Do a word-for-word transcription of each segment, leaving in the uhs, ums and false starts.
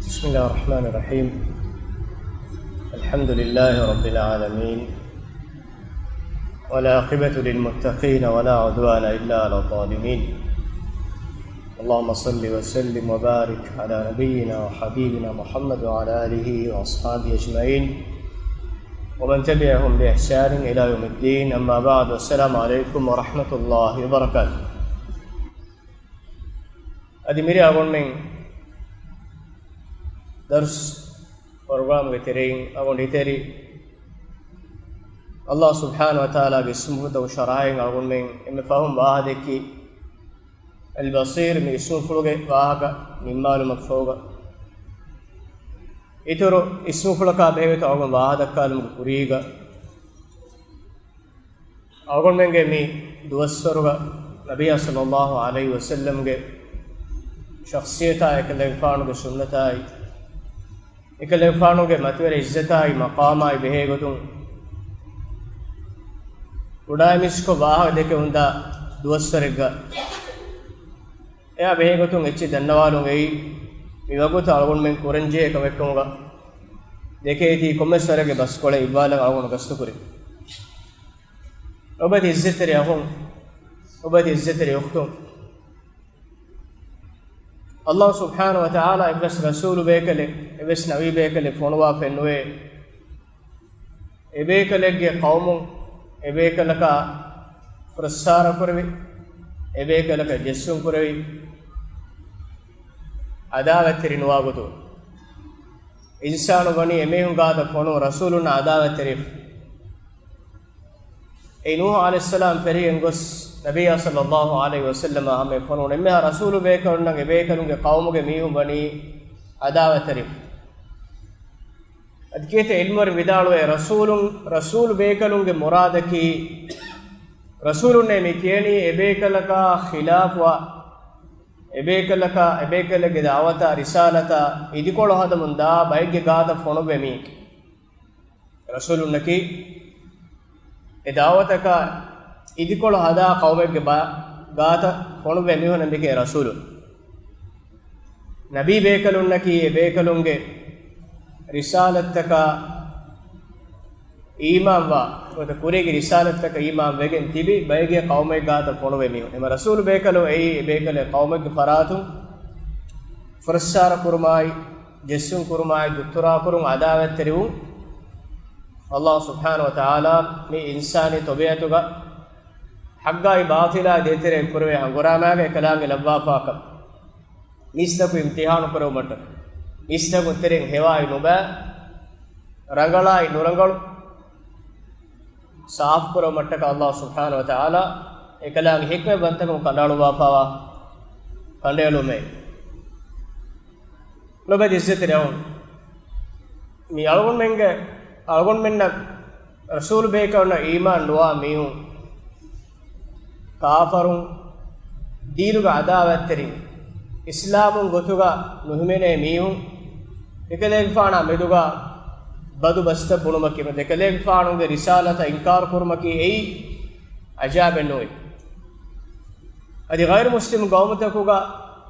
بسم الله الرحمن الرحيم. الحمد لله رب العالمين، والعاقبة للمتقين، ولا عدوان إلا على الظالمين. اللهم صل وسلم وبارك على نبينا وحبيبنا محمد وعلى آله وأصحابه أجمعين، ومن تبعهم بإحسان إلى يوم الدين. أما بعد، السلام عليكم ورحمة الله وبركاته. އަދި މިރޭ އަޅުގަނޑުމެން ދަރުސް ޕްރޮގްރާމްގެ ތެރެއިން އަޅުގަނޑު އިތުރި ﷲ ސުބްޙާނަހޫ ވަތަޢާލާގެ އިސްމުފުޅުތައް ޝަރަޙައިން އަޅުގަނޑުމެން އެންމެ ފަހުން ވާހަކަދެއްކި އަލްބަޞީރު މި އިސްމުފުޅުގެ ވާހަކަ ނިންމާލުމަށްފަހުގަ، އިތުރު އިސްމުފުޅަކާ ބެހޭގޮތަށް އަޅުގަނޑު ވާހަކަދައްކާލުމުގެ ކުރީގަ، އަޅުގަނޑުމެންގެ މި ދުވަސްވަރުގަ ނަބިއްޔާ ޞައްލައްލާހު ޢަލައިހި ވަސައްލަމްގެ ޝަޚްޞިއްޔަތާއި، އެކަލޭގެފާނުގެ ސުންނަތާއި، އެކަލޭގެފާނުގެ މަތިވެރި ޢިއްޒަތާއި މަޤާމާއި ބެހޭގޮތުން ކުޑައިމީސްކޮށް ވާހަކަ ދެކެވުންދާ ދުވަސްވަރެއްގަ، އެއާ ބެހޭގޮތުން އެއްޗެއް ދަންނަވާލުން އެއީ، މި ވަގުތު އަޅުގަނޑުމެން ކުރަންޖެހޭ ކަމެއްކަމުގަ، ދެކޭތީ ކޮންމެސް ވަރެއްގެ ބަސްކޮޅެއް އިއްވާލަން އަޅުގަނޑު ގަސްތުކުރި. އޮބަދި ޢިއްޒަތްތެރި އަޚުން، އޮބަދި ޢިއްޒަތްތެރި އުޚްތުން، ﷲ ސުބްޙާނަހޫ ވަތަޢާލާ އެއްވެސް ރަސޫލު ބޭކަލެއް، އެއްވެސް ނަބީ ބޭކަލެއް ފޮނުވާފައެއް ނުވޭ، އެބޭކަލެއްގެ ޤައުމުން އެބޭކަލަކާ ފުރައްސާރަ ކުރެވި، އެބޭކަލަކަށް ޖެއްސުން ކުރެވި، ޢަދާވަތްތެރި ނުވާގޮތުން. އިންސާނު ވަނީ އެމީހުން ގާތަށް ފޮނުވާ ރަސޫލުންނާ ޢަދާވަތްތެރިވެފަ. އެ ނޫޙު ޢަލައިހިއްސަލާމް ފެށިގެން ގޮސް، ނަބިއްޔާ ޞައްލައްލާހު ޢަލައިހި ވަސައްލަމާ ހަމަޔަށް ފޮނުވުނު އެންމެހާ ރަސޫލު ބޭކަލުންނަށް އެބޭކަލުންގެ ޤައުމުގެ މީހުން ވަނީ ޢަދާވަތްތެރިވެފަ. އަދި ކިއެއްތަ ޢިލްމުވެރިން ވިދާޅުވޭ، ރަސޫލުން، ރަސޫލު ބޭކަލުންގެ މުރާދަކީ، ރަސޫލުންނޭ މި ކިޔަނީ އެބޭކަލަކާ ޚިލާފުވާ، އެބޭކަލަކާ، އެބޭކަލެއްގެ ދަޢުވަތާ ރިސާލަތާ އިދިކޮޅު ހަދަމުން ދާ ބައެއްގެ ގާތަށް ފޮނުއްވޭ މީހެކޭ. ރަސޫލުންނަކީ އެ ދަޢުވަތަކާ އިދިކޮޅު ހަދާ ޤައުމެއްގެ ބަ-، ގާތަށް ފޮނުއްވޭ މީހުންނަށް މިކިޔޭ ރަސޫލުން. ނަބީ ބޭކަލުންނަކީ އެ ބޭކަލުންގެ ރިސާލަތްތަކާ އީމާންވާ، ނުވަތަ ކުރީގެ ރިސާލަތްތަކަށް އީމާން ވެގެން ތިބި ބައެއްގެ ޤައުމެއް ގާތަށް ފޮނުވޭ މީހުން. އެމަ ރަސޫލު ބޭކަލުން އެއީ އެ ބޭކަލެއް ޤައުމެއްގެ ފަރާތުން ފުރައްސާރަ ކުރުމާއި، ޖެއްސުން ކުރުމާއި، ދުއްތުރާ ކުރުން، ޢަދާވަތްތެރިވުން، ﷲ ސުބްޙާނަހޫ ވަތަޢާލާ މި އިންސާނީ ޠަބީޢަތުގަ ޙައްޤާއި ބާޠިލާ ދޭތެރޭ ކުރެވޭ ހަނގުރާމާގަ އެކަލާނގެ ލައްވާފާކަން. މީސްތަކު އިމްތިޙާނު ކުރެވުމަށްޓަކައި، މީސްތަކު ތެރެއިން ހެވާއި ނުބައި، ރަނގަޅާއި ނުރަނގަޅު، ސާފު ކުރެވުމަށްޓަކައި ﷲ ސުބްޙާނަހޫ ވަތަޢާލާ އެކަލާނގެ ޙިކްމަތްވަންތަކަމުން ކަނޑައަޅުއްވާފާވާ ކަނޑައެޅުމެއް. ލޮބެތި އިއްޒަތްތެރި އަޚުން، މި އަޅުގަނޑުމެންގެ، އަޅުގަނޑުމެންނަށް ރަސޫލު ބޭކަލުންނަށް އީމާން ނުވާ މީހުން، ކާފަރުން، ދީނުގެ ޢަދާވަތްތެރިން، އިސްލާމުން ގޮތުގަ ނުހިމެނޭ މީހުން، އެކަލޭގެފާނާ މެދުގަ ބަދު ބަސްތައް ބުނުމަކީ، އެކަލޭގެފާނުގެ ރިސާލަތަށް އިންކާރު ކުރުމަކީ އެއީ ޢަޖާއިބެއް ނޫން. އަދި ޣައިރު މުސްލިމް ޤައުމުތަކުގަ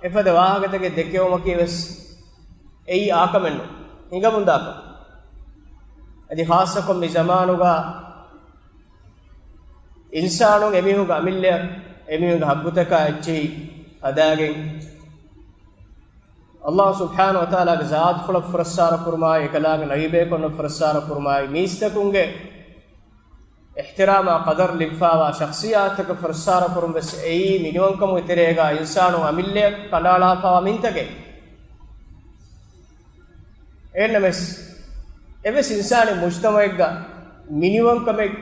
އެފަދަ ވާހަކަތަކެއް ދެކެވުމަކީ ވެސް އެއީ އާކަމެއް ނޫން، ހިނގަމުންދާކަން. އަދި ޚާއްޞަކޮށް މި ޒަމާނުގަ އިންސާނުން އެމީހުންގެ އަމިއްލައަށް، އެމީހުންގެ ހައްގުތަކާ އެއްޗެހި ހަދާގެން، ﷲ ސުބްޙާނަހޫ ވަތަޢާލާގެ ޒާތުފުޅަށް ފުރައްސާރަ ކުރުމާއި، އެކަލާނގެ ނަބީބޭކަލުންނަށް ފުރައްސާރަ ކުރުމާއި، މީސްތަކުންގެ އިޙްތިރާމާ ޤަދަރު ލިބިފާވާ ޝަޚްޞިއްޔާތުތަކަށް ފުރައްސާރަ ކުރުން ވެސް އެއީ މިނިވަންކަމުގެ ތެރޭގަ އިންސާނުން އަމިއްލައަށް ކަނޑައަޅާފާވާ މިންތަކެއް. އެހެންނަމަވެސް، އެއްވެސް އިންސާނީ މުޖްތަމަޢެއްގަ މިނިވަންކަމެއް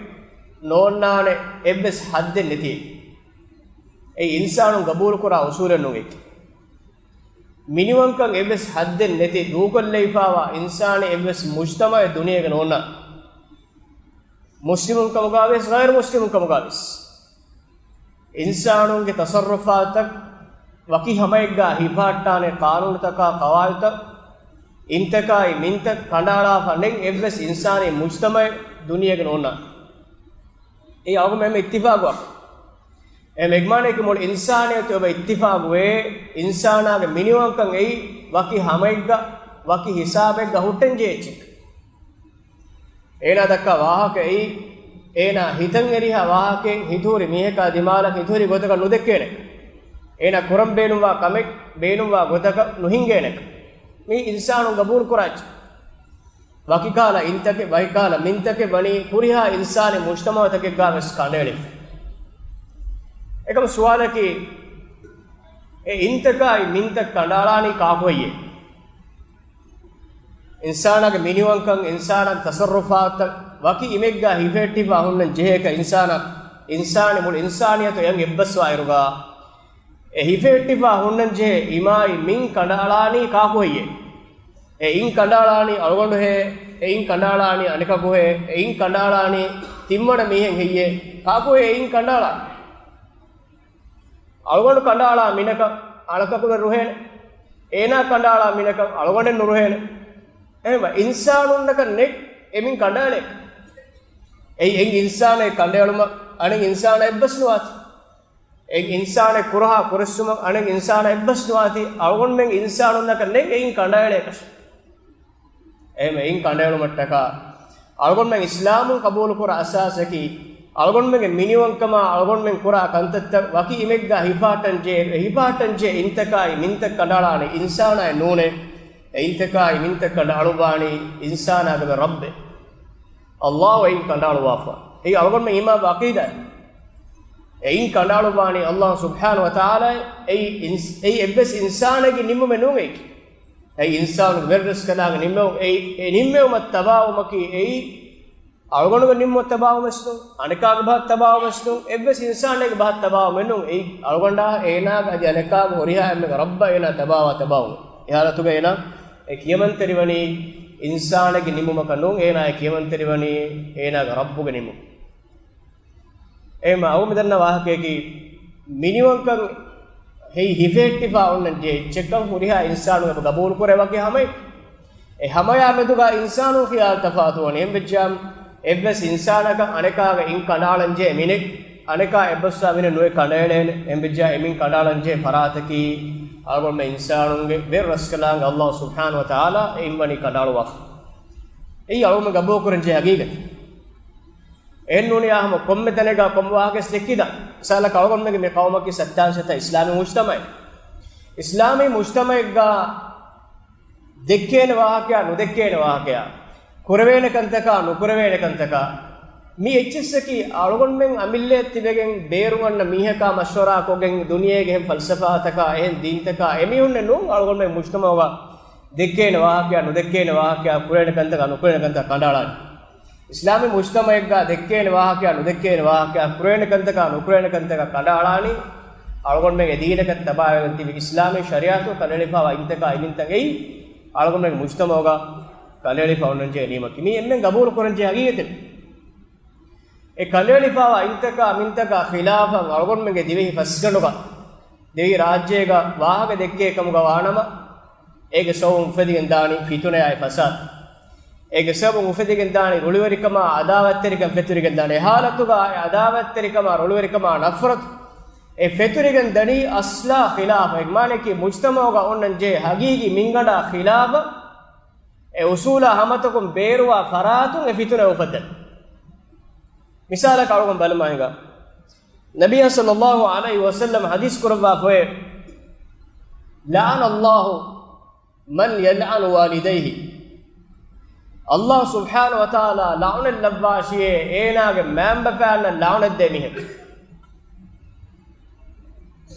ނޯންނާނެ އެއްވެސް ޙައްދެއް ނެތި. އެއީ އިންސާނުން ގަބޫލުކުރާ އުޞޫލެއް ނޫން އެއީ. މިނިވަންކަން އެއްވެސް ޙައްދެއް ނެތި ދޫކޮށްލައިފާވާ އިންސާނީ އެއްވެސް މުޖްތަމަޢެއް ދުނިޔޭގަ ނޯންނާނެ. މުސްލިމުން ކަމުގަ ވެސް، ޣައިރު މުސްލިމުން ކަމުގަ ވެސް، އިންސާނުންގެ ތަޞައްރުފާތުތައް ވަކި ހަމައެއްގަ ހިފަހައްޓާނެ ޤާނޫނުތަކާ، ޤަވާޢިދުތައް، އިންތަކާއި މިންތައް ކަނޑައަޅާފަ ނެތް އެއްވެސް އިންސާނީ މުޖްތަމަޢެއް ދުނިޔޭގަ ނޯންނާނެ. އެއީ އަޅުގަނޑުމެން އިއްތިފާޤު ވާ. އެ މެގްމާނެކި މުޅި އިންސާނިއްޔަތު އެބަ އިއްތިފާޤުވޭ، އިންސާނާގެ މިނިވަންކަން އެއީ ވަކި ހަމައެއްގަ ވަކި ހިސާބެއްގަ ހުއްޓަންޖެހޭ އެއްޗެއް. އޭނާ ދައްކާ ވާހަކައީ، އޭނާ ހިތަށް އެރިހާ ވާހަކައެއް ހިތުހުރި މީހަކާ ދިމާލަށް ހިތުހުރި ގޮތަކަށް ނުދެއްކޭނެ. އޭނާ ކުރަން ބޭނުންވާ ކަމެއް ބޭނުންވާ ގޮތަކަށް ނުހިނގޭނެ. މީ އިންސާނުން ގަބޫލު ކުރާ އެއްޗެއް. ވަކިކަހަލަ އިންތަކެއް، ވަކިކަހަލަ މިންތަކެއް ވަނީ ހުރިހާ އިންސާނީ މުޖްތަމަޢުތަކެއްގާ ވެސް ކަނޑައެޅިފަ. އެކަމަ ސުވާލަކީ، އެ އިންތަކާއި މިންތައް ކަނޑައަޅާނީ ކާކު ހެއްޔޭ؟ އިންސާނާގެ މިނިވަންކަން، އިންސާނާގެ ތަޞައްރުފާތުތައް ވަކި އިމެއްގާ ހިފެހެއްޓިފާ ހުންނަން ޖެހޭކަށް އިންސާނާ، އިންސާނީ މުޅި އިންސާނިއްޔަތު އެއަށް އެއްބަސްވާ އިރުގާ، އެ ހިފެހެއްޓިފާ ހުންނަން ޖެހޭ އިމާއި މިން ކަނޑައަޅާނީ ކާކު ހެއްޔޭ؟ އެ އިން ކަނޑައަޅާނީ އަޅުގަނޑު ހޭ؟ އެ އިން ކަނޑައަޅާނީ އަނެކަކު ހޭ؟ އެ އިން ކަނޑައަޅާނީ ތިންވަނަ މީހެއް ހެއްޔޭ؟ ކާކު ހޭ އެ އިން ކަނޑައަޅާނީ؟ އަޅުގަނޑު ކަނޑައަޅާ މިނަކަށް އަނެކަކު ނުރުހޭނެ. އޭނާ ކަނޑައަޅާ މިނަކަށް އަޅުގަނޑެއް ނުރުހޭނެ. އެހެންވެ، އިންސާނުންނަކަށް ނެތް އެމިން ކަނޑައެޅޭކަށް. އެއީ އެއް އިންސާނެއް ކަނޑައެޅުމަށް އަނެއް އިންސާނާ އެއްބަސް ނުވާތީ. އެއް އިންސާނެއް ކުރަހާ ކުރިއްސުމަށް އަނެއް އިންސާނާ އެއްބަސް ނުވާތީ. އަޅުގަނޑުމެން އިންސާނުންނަކަށް ނެތް އެއިން ކަނޑައެޅޭކަށް. އެހެންވެ، އެއިން ކަނޑައެޅުމަށްޓަކާ އަޅުގަނޑުމެން އިސްލާމުން ޤަބޫލުކުރާ އަސާސަކީ، އަޅުގަނޑުމެންގެ މިނިވަންކަމާ އަޅުގަނޑުމެން ކުރާ ކަންތައްތައް ވަކި އިމެއްގާ ހިފަހައްޓަންޖެހޭ، އެ ހިފަހައްޓަންޖެހޭ އިންތަކާއި މިންތައް ކަނޑައަޅާނީ އިންސާނާއެއް ނޫނޭ. އެ އިންތަކާއި މިންތައް ކަނޑައަޅުއްވާނީ އިންސާނާގެ ރައްބެއް. ﷲ އެއިން ކަނޑައަޅުއްވާފަ. އެއީ އަޅުގަނޑުމެން އީމާންވާ ޢަޤީދާ. އެއިން ކަނޑައަޅުއްވާނީ ﷲ ސުބްޙާނަހޫ ވަތަޢާލާ. އެއީ އިންސް-، އެއީ އެއްވެސް އިންސާނެއްގެ ނިންމުމެއް ނޫން އެއީ. އެއީ އިންސާނުގެ ވެރިރަސްކަލާނގެ ނިންމެވުން. އެއީ އެ ނިންމެވުމަށް ތަބާވުމަކީ އެއީ އަޅުގަނޑުގެ ނިންމުމަށް ތަބާވުމެއް ނޫން، އަނެކާގެ ބަހަށް ތަބާވުމެއް ނޫން، އެއްވެސް އިންސާނެއްގެ ބަހަށް ތަބާވުމެއް ނޫން. އެއީ އަޅުގަނޑާ އޭނާގެ އަދި އަނެކާގެ ހުރިހާ އެންމެގެ ރައްބަށް އޭނާ ތަބާވާ ތަބާވުމެއް. އެ ޙާލަތުގަ އޭނާ އެ ކިޔަމަންތެރިވަނީ އިންސާނެއްގެ ނިންމުމަކަށް ނޫން، އޭނާ އެ ކިޔަމަންތެރިވަނީ އޭނާގެ ރައްބުގެ ނިންމުމަށް. އެހެންވެ، އަޅުގަނޑު ދަންނަ ވާހަކަޔަކީ، މިނިވަންކަން ހެއި ހިފެހެއްޓިފާ އޮންނަން ޖެހޭ އެއްޗެއްކަން ހުރިހާ އިންސާނުން އެބަ ގަބޫލުކުރޭ ވަކި ހަމައެއް. އެ ހަމަޔާ މެދުގަ އިންސާނުން ޚިޔާލު ތަފާތުވަނީ. އެހެންވެއްޖާމަ، އެއްވެސް އިންސާނަކަށް އަނެކާގެ އިން ކަނޑައަޅަން ޖެހޭ މިނެއް، އަނެކާ އެއްބަސްވާ މިނެއް ނުވެ ކަނޑައެޅޭނެ. އެހެންވެއްޖާ އެމިން ކަނޑައަޅަން ޖެހޭ ފަރާތަކީ، އަޅުގަނޑުމެން އިންސާނުންގެ ވެރިރަސްކަލާނގެ ﷲ ސުބްޙާނަހޫ ވަތަޢާލާ އެއިން ވަނީ ކަނޑައަޅުއްވާފަ. އެއީ އަޅުގަނޑުމެން ގަބޫލުކުރަން ޖެހޭ ހަގީގަތެއް. އެހެންނޫނިއްޔާ ހަމަ ކޮންމެ ތަނެއްގަ ކޮންމެ ވާހަކައެއް ދެއްކިދާނެ. މިސާލަކަށް އަޅުގަނޑުމެންގެ މި ޤައުމަކީ ސައްތާން ސަތާ އިސްލާމީ މުޖްތަމަޢެއް. އިސްލާމީ މުޖްތަމަޢެއްގަ ދެއްކޭނެ ވާހަކަޔާ ނުދެއްކޭނެ ވާހަކަޔާ، ކުރެވޭނެ ކަންތަކާ ނުކުރެވޭނެ ކަންތަކާ، މި އެއްޗިއްސަކީ އަޅުގަނޑުމެން އަމިއްލައަށް ތިބެގެން ބޭރު އަންނަ މީހަކާ މަޝްވަރާ ކޮށްގެން ދުނިޔޭގެ އެހެން ފަލްސަފާތަކާ އެހެން ދީންތަކާ އެމީހުންނެއް ނޫން އަޅުގަނޑުމެން މުޖްތަމަޢުގަ ދެއްކޭނެ ވާހަކަޔާ ނުދެއްކޭނެ ވާހަކަޔާ ކުރޭނެ ކަންތަކާ ނުކުރޭނެ ކަންތައް ކަނޑައަޅާނީ. އިސްލާމީ މުޖްތަމަޢެއްގަ ދެއްކޭނެ ވާހަކަޔާ ނުދެއްކޭނެ ވާހަކަޔާ ކުރޭނެ ކަންތަކާ ނުކުރޭނެ ކަންތަކަށް ކަނޑައަޅާނީ އަޅުގަނޑުމެން އެ ދީނަކަށް ތަބާވެގެން ތިބި އިސްލާމީ ޝަރީޢަތު ކަނޑައެޅިފައިވާ އިންތަކާ އިމިންތައް އެއީ އަޅުގަނޑުމެންގެ މުޖްތަމަޢުގަ ކަނޑައެޅިފަ އޮންނަންޖެހޭ ނިޢުމަތަކީ. މީ އެންމެން ގަބޫލު ކުރަންޖެހޭ ހަގީގަތެއް. އެ ކަނޑައެޅިފައިވާ އިންތަކާ މިންތަކާ ޚިލާފަށް އަޅުގަނޑުމެންގެ ދިވެހި ފަސްގަނޑުގަ، ދިވެހި ރާއްޖޭގަ ވާހަކަ ދެއްކޭ ކަމުގަ ވާނަމަ، އޭގެ ސަބަބުން އުފެދިގެން ދާނީ ފިތުނަޔާއި ފަސާދަ. އޭގެ ސަބަބުން އުފެދިގެން ދާނީ ރުޅިވެރިކަމާ އަދާވަތްތެރިކަން ފެތުރިގެން ދާނީ. އެ ހާލަތުގަ އެ އަދާވަތްތެރިކަމާ ރުޅިވެރިކަމާ ނަފްރަތު އެ ފެތުރިގެން ދަނީ އަސްލާ ޚިލާފަށް. އޭގެ މާނައަކީ މުޖްތަމަޢުގަ އޮންނަން ޖެހޭ ހަގީގީ މިންގަނޑާ ޚިލާފަށް، އެ އުސޫލާ ހަމަތަކުން ބޭރުވާ ފަރާތުން އެ ފިތުނަ އުފައްދަން. މިސާލަކަށް އަޅުގަނޑު ބަލަމާ ހިނގާ. ނަބިއްޔާ ޞައްލައްލާހު ޢަލައިހި ވަސައްލަމަ ޙަދީޘް ކުރައްވާފައޭ، "لعن الله من يلعن والديه." ﷲ ސުބްޙާނަހޫ ވަތަޢާލާ ލަޢުނަތް ލައްވާށިއޭ އޭނާގެ މައިންބަފައިންނަށް ލަޢުނަތް ދޭ މީހަކަށް.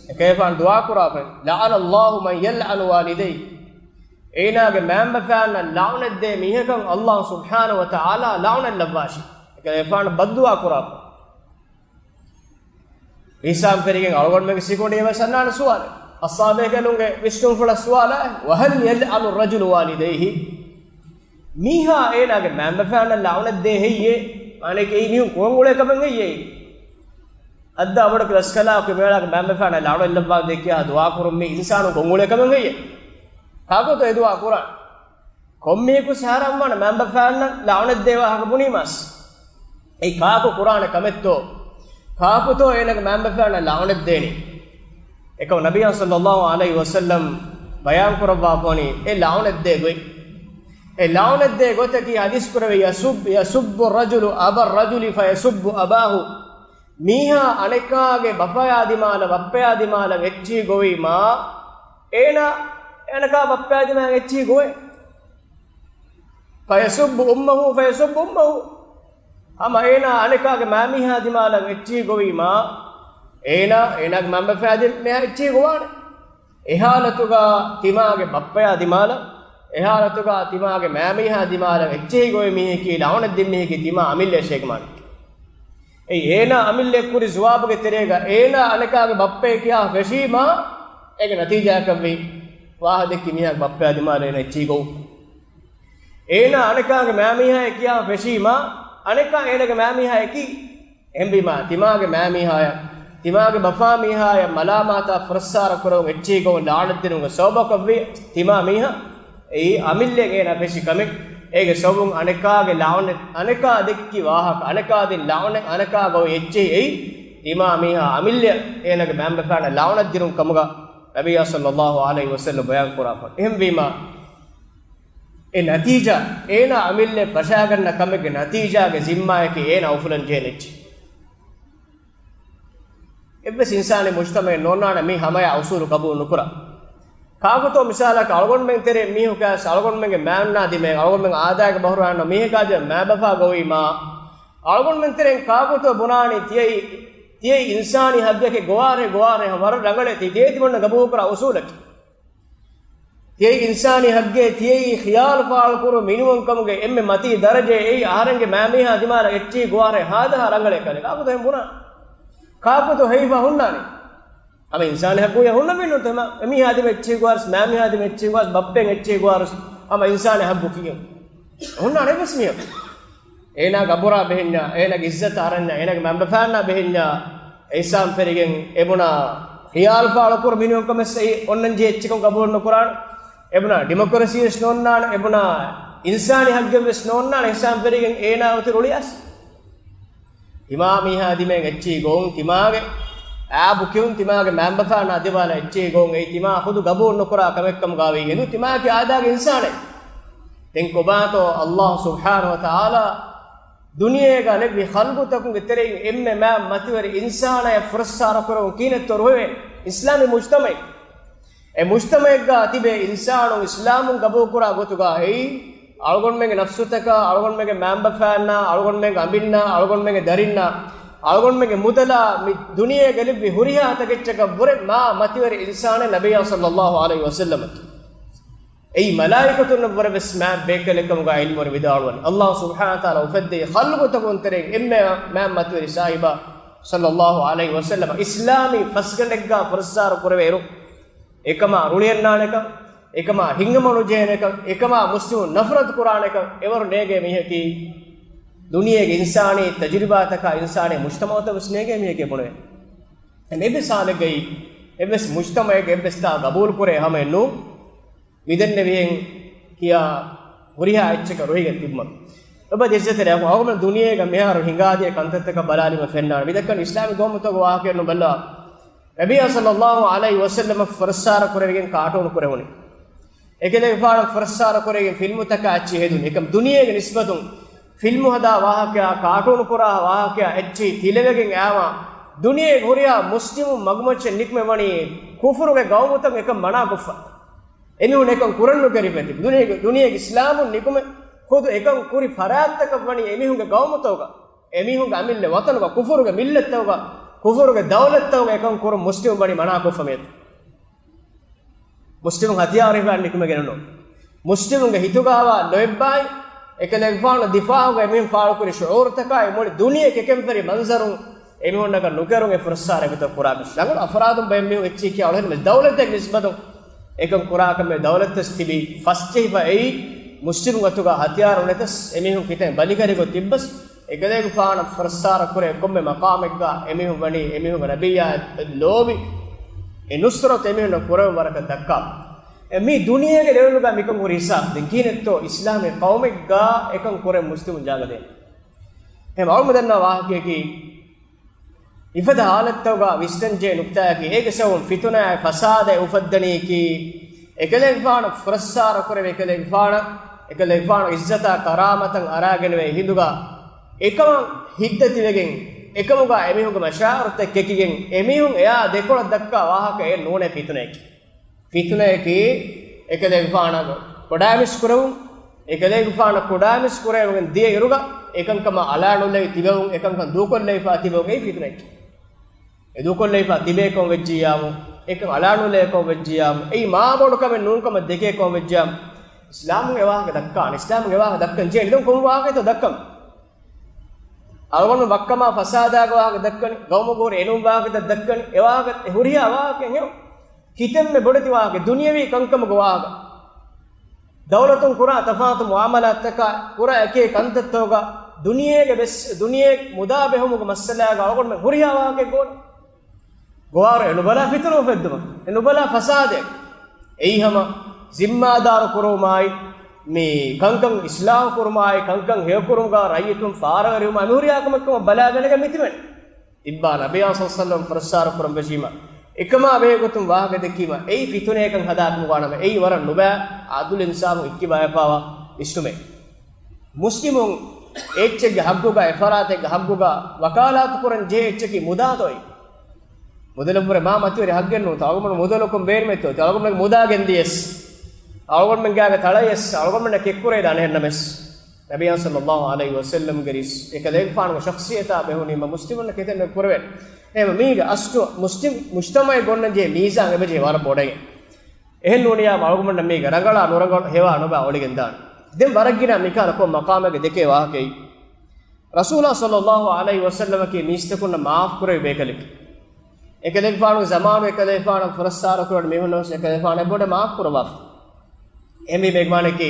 އެކަލޭގެފާނު ދުޢާ ކުރާފަ، "لعن الله من يلعن والديه." އޭނާގެ މައިންބަފައިންނަށް ލަޢުނަތް ދޭ މީހަކަށް ﷲ ސުބްޙާނަހޫ ވަތަޢާލާ ލަޢުނަތް ލައްވާށި. އެކަލޭގެފާނު ބައްދުޢާ ކުރާފަ. އިސްލާމް ފެރިގެން އަޅުގަނޑުމެންގެ ސިކުނޑި އެވެސް އަންނާނެ ސުވާލެއް. އަޞްޙާބޭކަލުންގެ ވިސްނުންފުޅަށް ސުވާލާ، "وهل يلعن الرجل والديه؟" މީހާ އޭނާގެ މައިންބަފައިންނަށް ލަޢުނަތް ދޭ ހެއްޔޭ؟ މާނައަކީ އެއީ މީހުން ކުރަން އުޅޭ ކަމެއް ހެއްޔޭ؟ އައްދާ ބޮޑަކަށް ރަސްކަލާކޮ މޭޅާގެ މައިންބަފައިންނަށް ލަޢުނަތް ލައްވާ ދެއްކިޔާ ދުޢާ ކުރުން މީ އިންސާނުން ކޮށް އުޅޭ ކަމެއް ހެއްޔޭ؟ ކާކުތޯ އެ ދުޢާ ކުރާން؟ ކޮންމީކު ސަހަރަންވާނެ މައިންބަފައިންނަށް ލަޢުނަތް ދޭ ވާހަކަ ބުނީމަސް. އެއީ ކާކު ކުރާނެ ކަމެއްތޯ؟ ކާކުތޯ އޭނަގެ މައިންބަފައިންނަށް ލަޢުނަތް ދޭނީ؟ އެކަމަ ނަބިއްޔާ ޞައްލައްލާހު ޢަލައިހި ވަސައްލަމް ބަޔާން ކުރައްވާފަ ވަނީ އެ ލަޢުނަތް ދޭ ގޮތް. އެ ލަޢުނަތްދޭ ގޮތަކީ ޙަދީޘް ކުރެވޭ، يسب، يسب الرجل أبا الرجل فيسب أباه. މީހާ އަނެކާގެ ބަފަޔާ ދިމާލަށް، ބައްޕަޔާ ދިމާލަށް އެއްޗިހި ގޮވީމާ، އޭނާ އަނެކާ ބައްޕަޔާ ދިމާލަށް އެއްޗިހި ގޮވޭ. فيسب أمه فيسب أمه. ހަމަ އޭނާ އަނެކާގެ މައިމީހާ ދިމާލަށް އެއްޗިހި ގޮވީމާ، އޭނާ އޭނާގެ މައިމަފަޔާ ދި-، މީހާ އެއްޗިހި ގޮވާނެ. އެ ޙާލަތުގަ ތިމާގެ ބައްޕަޔާ ދިމާލަށް، އެ ޙާލަތުގަ ތިމާގެ މައިމީހާ ދިމާލަށް އެއްޗިހި ގޮވި މީހަކީ ލަޢުނަތް ދިން މީހަކީ ތިމާ އަމިއްލަޔަށޭ މާނަ. އެއީ އޭނާ އަމިއްލަ ކުރި ޖަވާބުގެ ތެރޭގަ އޭނާ އަނެކާގެ ބައްޕަޔޭ ކިޔާ ފެށީމާ، އޭގެ ނަތީޖާއަކަށްވީ ވާހަކަ ދެއްކި މީހާގެ ބައްޕަޔާ ދިމާލަށް އޭނާ އެއްޗިހި ގޮވުން. އޭނާ އަނެކާގެ މައިމީހާއޭ ކިޔާ ފެށީމާ، އަނެކާ އޭނާގެ މައިމީހާއަކީ އެހެންވީމާ، ތިމާގެ މައިމީހާޔަށް، ތިމާގެ ބަފާ މީހާޔަށް މަލާމާތާ ފުރައްސާރަ ކުރެވުން އެއްޗިހި ގޮވުން ލަޢުނަތް ދިނުމުގެ ސަބަބަކަށްވީ ތިމާ މީހާ. އެއީ އަމިއްލައަށް އޭނާ ފެށި ކަމެއް. އޭގެ ސަބަބުން އަނެކާގެ ލަޢުނަތް، އަނެކާ ދެއްކި ވާހަކަ، އަނެކާ ދިން ލަޢުނަތް، އަނެކާ ގޮވި އެއްޗިހި އެއީ ތިމާ މީހާ އަމިއްލައަށް އޭނާގެ މައިންބަފައިންނަށް ލަޢުނަތް ދިނުން ކަމުގަ ނަބިއްޔާ ޞައްލައްލާހު ޢަލައިހި ވަސައްލަމް ބަޔާން ކުރާފަ. އެހެންވީމާ، އެ ނަތީޖާ، އޭނާ އަމިއްލަ ފަށާގަންނަ ކަމެއްގެ ނަތީޖާގެ ޒިންމާއަކީ އޭނާ އުފުލަން ޖެހޭނެ އެއްޗެއް. އެއްވެސް އިންސާނީ މުޖްތަމަޢެއް ނޯންނާނެ މި ހަމަޔާ އުޞޫލު ޤަބޫލު ނުކުރާ. ކާކުތޯ މިސާލަކަށް އަޅުގަނޑުމެން ތެރޭ މީހަކަސް އަޅުގަނޑުމެންގެ މާންނާ ދިމެ އަޅުގަނޑުމެން އާދައިގެ ބަހުރާން މީހަކާ ދިމެ މާބަފާ ގޮވީމާ، އަޅުގަނޑުމެން ތެރެއިން ކާކުތޯ ބުނާނީ ތިޔައީ، ތިޔައީ އިންސާނީ ހައްގެކެ ގޮވާރޭ ގޮވާރޭ ވަރަށް ރަނގަޅޭ ތި ދޭތި ބޮންނަ ގަބޫކުރާ އުސޫލަކީ. ތިޔައީ އިންސާނީ ހައްގޭ، ތިޔައީ ޚިޔާލު ފާޅުކުރު މިނިވަންކަމުގެ އެންމެ މަތީ ދަރަޖައެއް، އެއީ އަހަރެންގެ މައިމީހާ ދިމާލަށް އެއްޗިހި ގޮވާރޭ ހާދަހާ ރަނގަޅޭ ކަލޭ. ކާކުތޯ އެހެން ބުނާ؟ ކާކުތޯ ހެޔިފަ ހުންނާނީ؟ ހަމަ އިންސާނީ ހައްގު ހުންނަ މިންނުން ތެމަ. އެމީހާ ދިމަ އެއްޗިހި ގޮވާރުސް، މައިމީހާ ދިމަ އެއްޗިހި ގޮވާރުސް، އަމަ އިންސާނީ ހައްގު ކިޔަން ހުންނާނެ އެއްވެސް މީހަކު. އޭނާ ގަބުރާ ބެހެންޏާ، އޭނާގެ އިއްޒަތަށް އަރަންޏާ، އޭނާގެ މައިންބަފައިންނާ ބެހެންޏާ، އިހްސާން ފެރިގެން އެބުނާ ޚިޔާލު ފާޅުކުރު މިނިވަންކަމެއްސައި އޮންނަންޖެހޭ އެއްޗަކުން ގަބޫލު ނުކުރާނެ. އެބުނާ ޑިމޮކްރަސީވެސް ނޯންނާނެ، އެބުނާ އިންސާނީ ހައްގެއްވެސް ނޯންނާނެ، އިހްސާން ފެރިގެން އޭނާ އޮތީ ރުޅިއައިސް. ތިމާ މީހާ ދިމެއް އެއްޗިހި ގޮވުން، ތިމާގެ އާބު ކިޔުން، ތިމާގެ މައިންބަފައިންނާ ދިމާލަށް އެއްޗިހި ގޮވުން، އެއީ ތިމާ ޚުދު ގަބޫލު ނުކުރާ ކަމެއްކަމުގައި ވީ. އެނދު ތިމާއަކީ އާދައިގެ އިންސާނެއް. ދެން ކޮބާތޯ ﷲ ސުބްޙާނަހޫ ވަތަޢާލާ ދުނިޔޭގަ ލެއްވި ޚަލްޤުތަކުންގެ ތެރެއިން އެންމެ މާ މަތިވެރި އިންސާނާޔަށް ފުރައްސާރަ ކުރެވުން ކިހިނެއްތޯ ރުހެވޭނެ؟ އިސްލާމީ މުޖްތަމަޢެއް. އެ މުޖްތަމަޢެއްގަ ތިބޭ އިންސާނުން އިސްލާމުން ގަބޫލުކުރާ ގޮތުގައި އެއީ، އަޅުގަނޑުމެންގެ ނަފްސުތަކާ، އަޅުގަނޑުމެންގެ މައިންބަފައިންނާ، އަޅުގަނޑުމެންގެ އަނބިންނާ، އަޅުގަނޑުމެންގެ ދަރިންނާ، އަޅުގަނޑުމެންގެ މުދަލާ މި ދުނިޔޭގަ ލިބި ހުރިހާ ތަކެއްޗަކަށް ވުރެ މާ މަތިވެރި އިންސާނެއް ނަބިއްޔާ ޞައްލައްލާހު ޢަލައިހި ވަސައްލަމަކީ. އެއީ މަލާއިކަތުންނަށްވުރެވެސް މާ ބޭކަލެއްކަމުގައި ޢިލްމުވެރިން ވިދާޅުވަނީ. ﷲ ސުބްޙާނަހޫ ވަތަޢާލާ އުފެއްދެވި ޚަލްޤުތަކުން ތެރެއިން އެންމެ މާ މަތިވެރި ސާހިބާ ޞައްލައްލާހު ޢަލައިހި ވަސައްލަމަ އިސްލާމީ ފަސްގަނޑެއްގަ ފުރައްސާރަ ކުރެވޭއިރު، އެކަމާ ރުޅިއަންނާނެކަން، އެކަމާ ހިތްހަމަނުޖެހޭނެކަން، އެކަމާ މުސްލިމުން ނަފްރަތު ކުރާނެކަން އެވަރު ނޭގޭ މީހަކީ ދުނިޔޭގެ އިންސާނީ ތަޖުރިބާތަކާ އިންސާނީ މުޖްތަމަޢުތައް ވެސް ނޭގޭ މީހެކޭ ބުނެވޭ. އެ މި މިސާލެއްގައި އެއްވެސް މުޖްތަމަޢެއްގެ އެއްވެސް ތާ ގަބޫލުކުރޭ ހަމައެއް ނޫން. މިދެންނެވިހެން ކިޔާ ހުރިހާ އެއްޗަކަށް ރުހިގެން ތިބުމަށް. އެބަ އިއްޒަތްތެރި އަޚު، އަޅުގަނޑު ދުނިޔޭގަ މިހާރު ހިނގާދިޔަ ކަންތައްތަކަށް ބަލާލީމަ ފެންނާނެ. މިދައްކަނީ އިސްލާމީ ގައުމުތަކުގެ ވާހަކައެއް ނޫން ބައްލަވާ. ނަބިއްޔާ ޞައްލައްލާހު ޢަލައިހި ވަސައްލަމަށް ފުރައްސާރަ ކުރެވިގެން ކާޓޫނު ކުރެވުނީ. އެކަލޭގެފާނަށް ފުރައްސާރަ ކުރެވިގެން ފިލްމުތަކާ އެއްޗިހި ހެދުނީ. އެކަމް ދުނިޔޭގެ ނިސްބަތުން ފިލްމު ހަދާ ވާހަކައާ، ކާޓޫނު ކުރާ ވާހަކައާ އެއްޗިހި ތިލެވެގެން އައިމާ، ދުނިޔޭގެ ހުރިހާ މުސްލިމު މަގުމައްޗަށް ނިކުމެވަނީ ކުފުރުގެ ގައުމުތައް އެކަން މަނާކޮށްފަ. އެމީހުން އެކަން ކުރަން ނުކެރިފަ ތިބި. ދުނިޔޭގެ، ދުނިޔޭގެ އިސްލާމުން ނިކުމެ ޚުދު އެކަން ކުރި ފަރާތްތަކަށް ވަނީ އެމީހުންގެ ގައުމުތަކުގަ، އެމީހުންގެ އަމިއްލަ ވަޠަނުގަ، ކުފުރުގެ މިއްލަތްތަކުގަ، ކުފުރުގެ ދައުލަތްތަކުގަ އެކަން ކުރުން މުސްލިމުން ވަނީ މަނާކޮށްފަ މިއަދު. މުސްލިމުން ހަތިޔާރު ހިފާ ނިކުމެގެން ނޫން. މުސްލިމުންގެ ހިތުގައިވާ ލޯތްބާއި، އެކަލޭގެފާނު ދިފާޢުގަ އެމީހުން ފާޅުކުރި ޝުޢޫރުތަކާއި މުޅި ދުނިޔެ ކެކެންފެރި މަންޒަރުން އެމީހުންނަކަށް ނުކެރުން އެ ފުރައްސާރަ އެގޮތަށް ކުރާކަށް. ރަނގަޅު އަފްރާދުން ބައެއް މީހުން އެއްޗެހި ކިޔާ އުޅެން ދައުލަތެއް ނިސްބަތުން އެކަން ކުރާކަމެއް ދައުލަތަށް ތިބި ފަސްޖެހިފަ އެއީ މުސްލިމު ގޮތުގަ ހަތިޔާރު ނެތަސް އެމީހުން ކިތަން ބަލިކަރި ގޮތް ތިއްބަސް އެކަލޭގެފާނަށް ފުރައްސާރަ ކުރޭ ކޮންމެ މަޤާމެއްގަ އެމީހުން ވަނީ އެމީހުންގެ ނަބިއްޔާ ލޯބި އެ ނުޞްރަތު އެމީހުންނަށް ކުރެވުން ވަރަކަށް ދައްކާ. އެ މި ދުނިޔޭގެ ލެވެލްގަ މިކަން ހުރި ހިސާބު ދެން ކިހިނެއްތޯ އިސްލާމީ ޤައުމެއްގަ އެކަން ކުރެން މުސްލިމުން ޖާގަ ދޭނެ. އެހެން އަޅުމެން ދަންނަ ވާހަކަޔަކީ އިފަދަ ހާލަތްތަކުގަ ވިސްނަންޖެހޭ ނުކްތާއަކީ އޭގެ ސަބަބުން ފިތުނައާއި ފަސާދައެއް އުފައްދަނީކީ އެކަލޭގެފާނަށް ފުރައްސާރަ ކުރެވި އެކަލޭގެފާނަށް އެކަލޭގެފާނު އިއްޒަތާ ކަރާމަތަށް އަރާގެންވޭ ހިނދުގަ، އެކަމަށް ހިތްދަތިވެގެން، އެކަމުގަ އެމީހުންގެ މަޝާޢިރުތައް ކެކިގެން، އެމީހުން އެއާ ދެކޮޅަށް ދައްކާ ވާހަކައެއް ނޫނޭ ފިތުނައަކީ. ފިތުނައަކީ އެކަލޭގެފާނަށް ކުޑައިމީސް ކުރެވުން، އެކަލޭގެފާނަށް ކުޑައިމީސް ކުރެވިގެން ދިޔަ އިރުގަ، އެކަންކަމަށް އަޅާނުލެވި ތިބެވުން، އެކަންކަން ދޫކޮށްލެވިފާ ތިބެވުން، އެއީ ފިތުނައަކީ. އެ ދޫކޮށްލެވިފާ ތިބޭ ކަމަށް ވެއްޖިއްޔާމު، އެކަން އަޅާނުލެވޭ ކަމަށް ވެއްޖިއްޔާމު، އެއީ މާބޮޑު ކަމެއް ނޫން ކަމަށް ދެކޭ ކަމަށް ވެއްޖިއްޔާމު، އިސްލާމުން އެ ވާހަކަ ދައްކާނެ، އިސްލާމުން އެ ވާހަކަ ދައްކަން ޖެހޭނެ. ދެން ކޮން ވާހަކައެއްތޯ ދައްކަން؟ އަޅުގަނޑު ވައްކަމާ ފަސާދާގެ ވާހަކަ ދައްކަނީ، ގައުމުގަ ހުރި އެނޫން ވާހަކަ ދައްކަނީ، އެ ވާހަކަ ހުރިހާ ވާހަކައެއް ހެޔޮ. ކިތަންމެ ބޮޑެތި ވާހަކަ، ދުނިޔަވީ ކަންކަމުގެ ވާހަކަ. ދައުލަތުން ކުރާ ތަފާތު މުޢާމަލާތްތަކާ، ކުރާ އެކި ކަންތައްތަކުގަ ދުނިޔޭގެ ވެސް، ދުނިޔެ މުދާ ބެހުމުގެ މައްސަލާގަ އަޅުގަނޑުމެން ހުރިހާ ވާހަކައެއް ގޯނެ. ގޮވާރު އެނުބަލާ ފިތުނަ އުފެއްދުމަށް، އެނުބަލާ ފަސާދައެއް. އެއީ ހަމަ ޒިންމާދާރު ކުރުމާއި، މި ކަންކަން އިސްލާހު ކުރުމާއި، ކަންކަން ހެޔޮކުރުމުގަ ރައްޔިތުން ފާރަވެރިވުމާއި، މި ހުރިހާ ކަމެއް ކަމަށް ބަލާގަނެގެން މިތިބެން. ތިއްބާ ނަބިއްޔާ ޞައްލަﷲު ޢަލައިހި ވަސައްލަމަ ފުރައްސާރަ ކުރަން ވެއްޖީމަ، އެކަމާ ބެހޭގޮތުން ވާހަކަ ދެއްކީމަ، އެއީ ފިތުނައެއްކަން ހަދާފަ ނުވާނަމަ، އެއީ ވަރަށް ނުބައި އަދުލު އިންސާފު ހިއްކިބަޔަކާވާ ވިސްނުމެއް. މުސްލިމުން އެއްޗެއްގެ ހައްގުގަ، އެފަރާތެއްގެ ހައްގުގަ ވަކާލާތު ކުރަން ޖެހޭ އެއްޗަކީ މުދާތޯއި. މުދަލަށްވުރެ މާ މަތިވެރި ހައްގެއް ނޫން. އަޅުގަނޑު މުދަލަކުން ބޭނުމެއްތޯ؟ އަޅުގަނޑުމެން މުދާ ގެންދިޔަސް، އަޅުގަނޑުމެން ގާގެ ތަޅަޔަސް، އަޅުގަނޑުމެން ކެއްކުރޭ ދާނެ ހެންނަމެސް. ނަބިއްޔާ ޞައްލަﷲު ޢަލައިހި ވަސައްލަމްގެ ރީސް އެކަލޭގެފާނުގެ ޝަޚްޞިއްޔަތާ ބެހުނީމަ މުސްލިމުންނަށް ކިތަންމެ ކުރެވެން. އެހެން މީގެ އަސްލު މުސްލިމް މުޖްތަމަޢެއް ގޮންނަންޖެހޭ މީޒާން އެބަޖެހޭ ވަރަށް ބޮޑަށް. އެހެން ނޫނިޔާ އަޅުގަނޑަށް މީގެ ރަނގަޅާ ނުރަނގަޅު ހެޔޮ ނުބައި އޮޅިގެން ދާނެ. ދެން ވަރަށް ގިނަ މިކާލަ ކޮން މަޤާމެއްގެ ދެކޭ ވާހަކައެއް. ރަސޫލާ ޞައްލަﷲު ޢަލައިހި ވަސައްލަމަކީ މީސްތަކުންނަށް މާފް ކުރެވި ބޭކަލެކެވެ. އެކަލޭގެފާނުގެ ޒަމާނު އެކަލޭގެފާނަށް ފުރައްސާރަ ކުރަން މީހުންނަށް އެކަލޭގެފާނު އެބޮޑެ މާފް ކުރައްވާފަ. އެހެންވީމަ އެގެ މާނައަކީ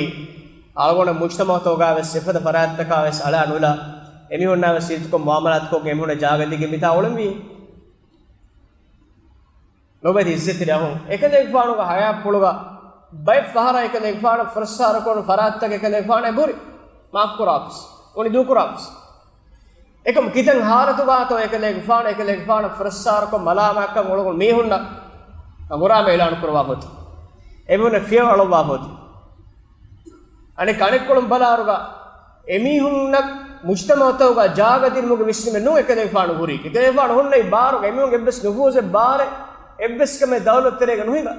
އަޅުގަނޑު މުޖްތަމަޢުތަކުގަ ވެސް އެފަދަ ފަރާތްތަކާ ވެސް އަޅާ ނުލާ އެމީހުންނާ ވެސް ރީތިކޮށް މުޢާމަލާތުކޮށްގެން އެމީހުންނަށް ޖާގަ ދީގެން މިތާ އުޅެންވީ. ނުބައި އިއްޒަތްތެރި އަހުން އެކަލޭގެފާނުގެ ހަޔާތްޕުޅުގަ ބައެއް ފަހަރަށް އެކަލޭގެފާނު ފުރައްސާރަކުރުނު ފަރާތްތަކެއް އެކަލޭގެފާނު އެބުރި މާފްކުރާފަސް، އުނި ދޫކުރާފަސް. އެކަމު ކިތަން ހާލަތުގާތޯ އެކަލޭގެފާނު އެކަލޭގެފާނަށް ފުރައްސާރަކޮށް މަލާމާތްކަން އުޅުނު މީހުންނަށް ހަނގުރާމަ އިޢުލާނު ކުރައްވާފަ އޮތީ. އެމީހުންނަށް ފިޔަވަޅުއްވާފަ އޮތީ. އަނެއް އަނެއްކޮޅުން ބަލާއިރުގަ އެމީހުންނަށް މުޖްތަމަޢުތަކުގަ ޖާގަ ދިނުމުގެ ވިސްނުމެއް ނޫން އެކަލޭގެފާނު ހުރީ. އެކަލޭގެފާނު ހުންނަ އެއް ބާރުގަ އެމީހުން އެއްވެސް ނުފޫޒެއް ބާރެއް އެއްވެސް ކަމެއް ދައުލަތު ތެރޭގަ ނުހިނގާ.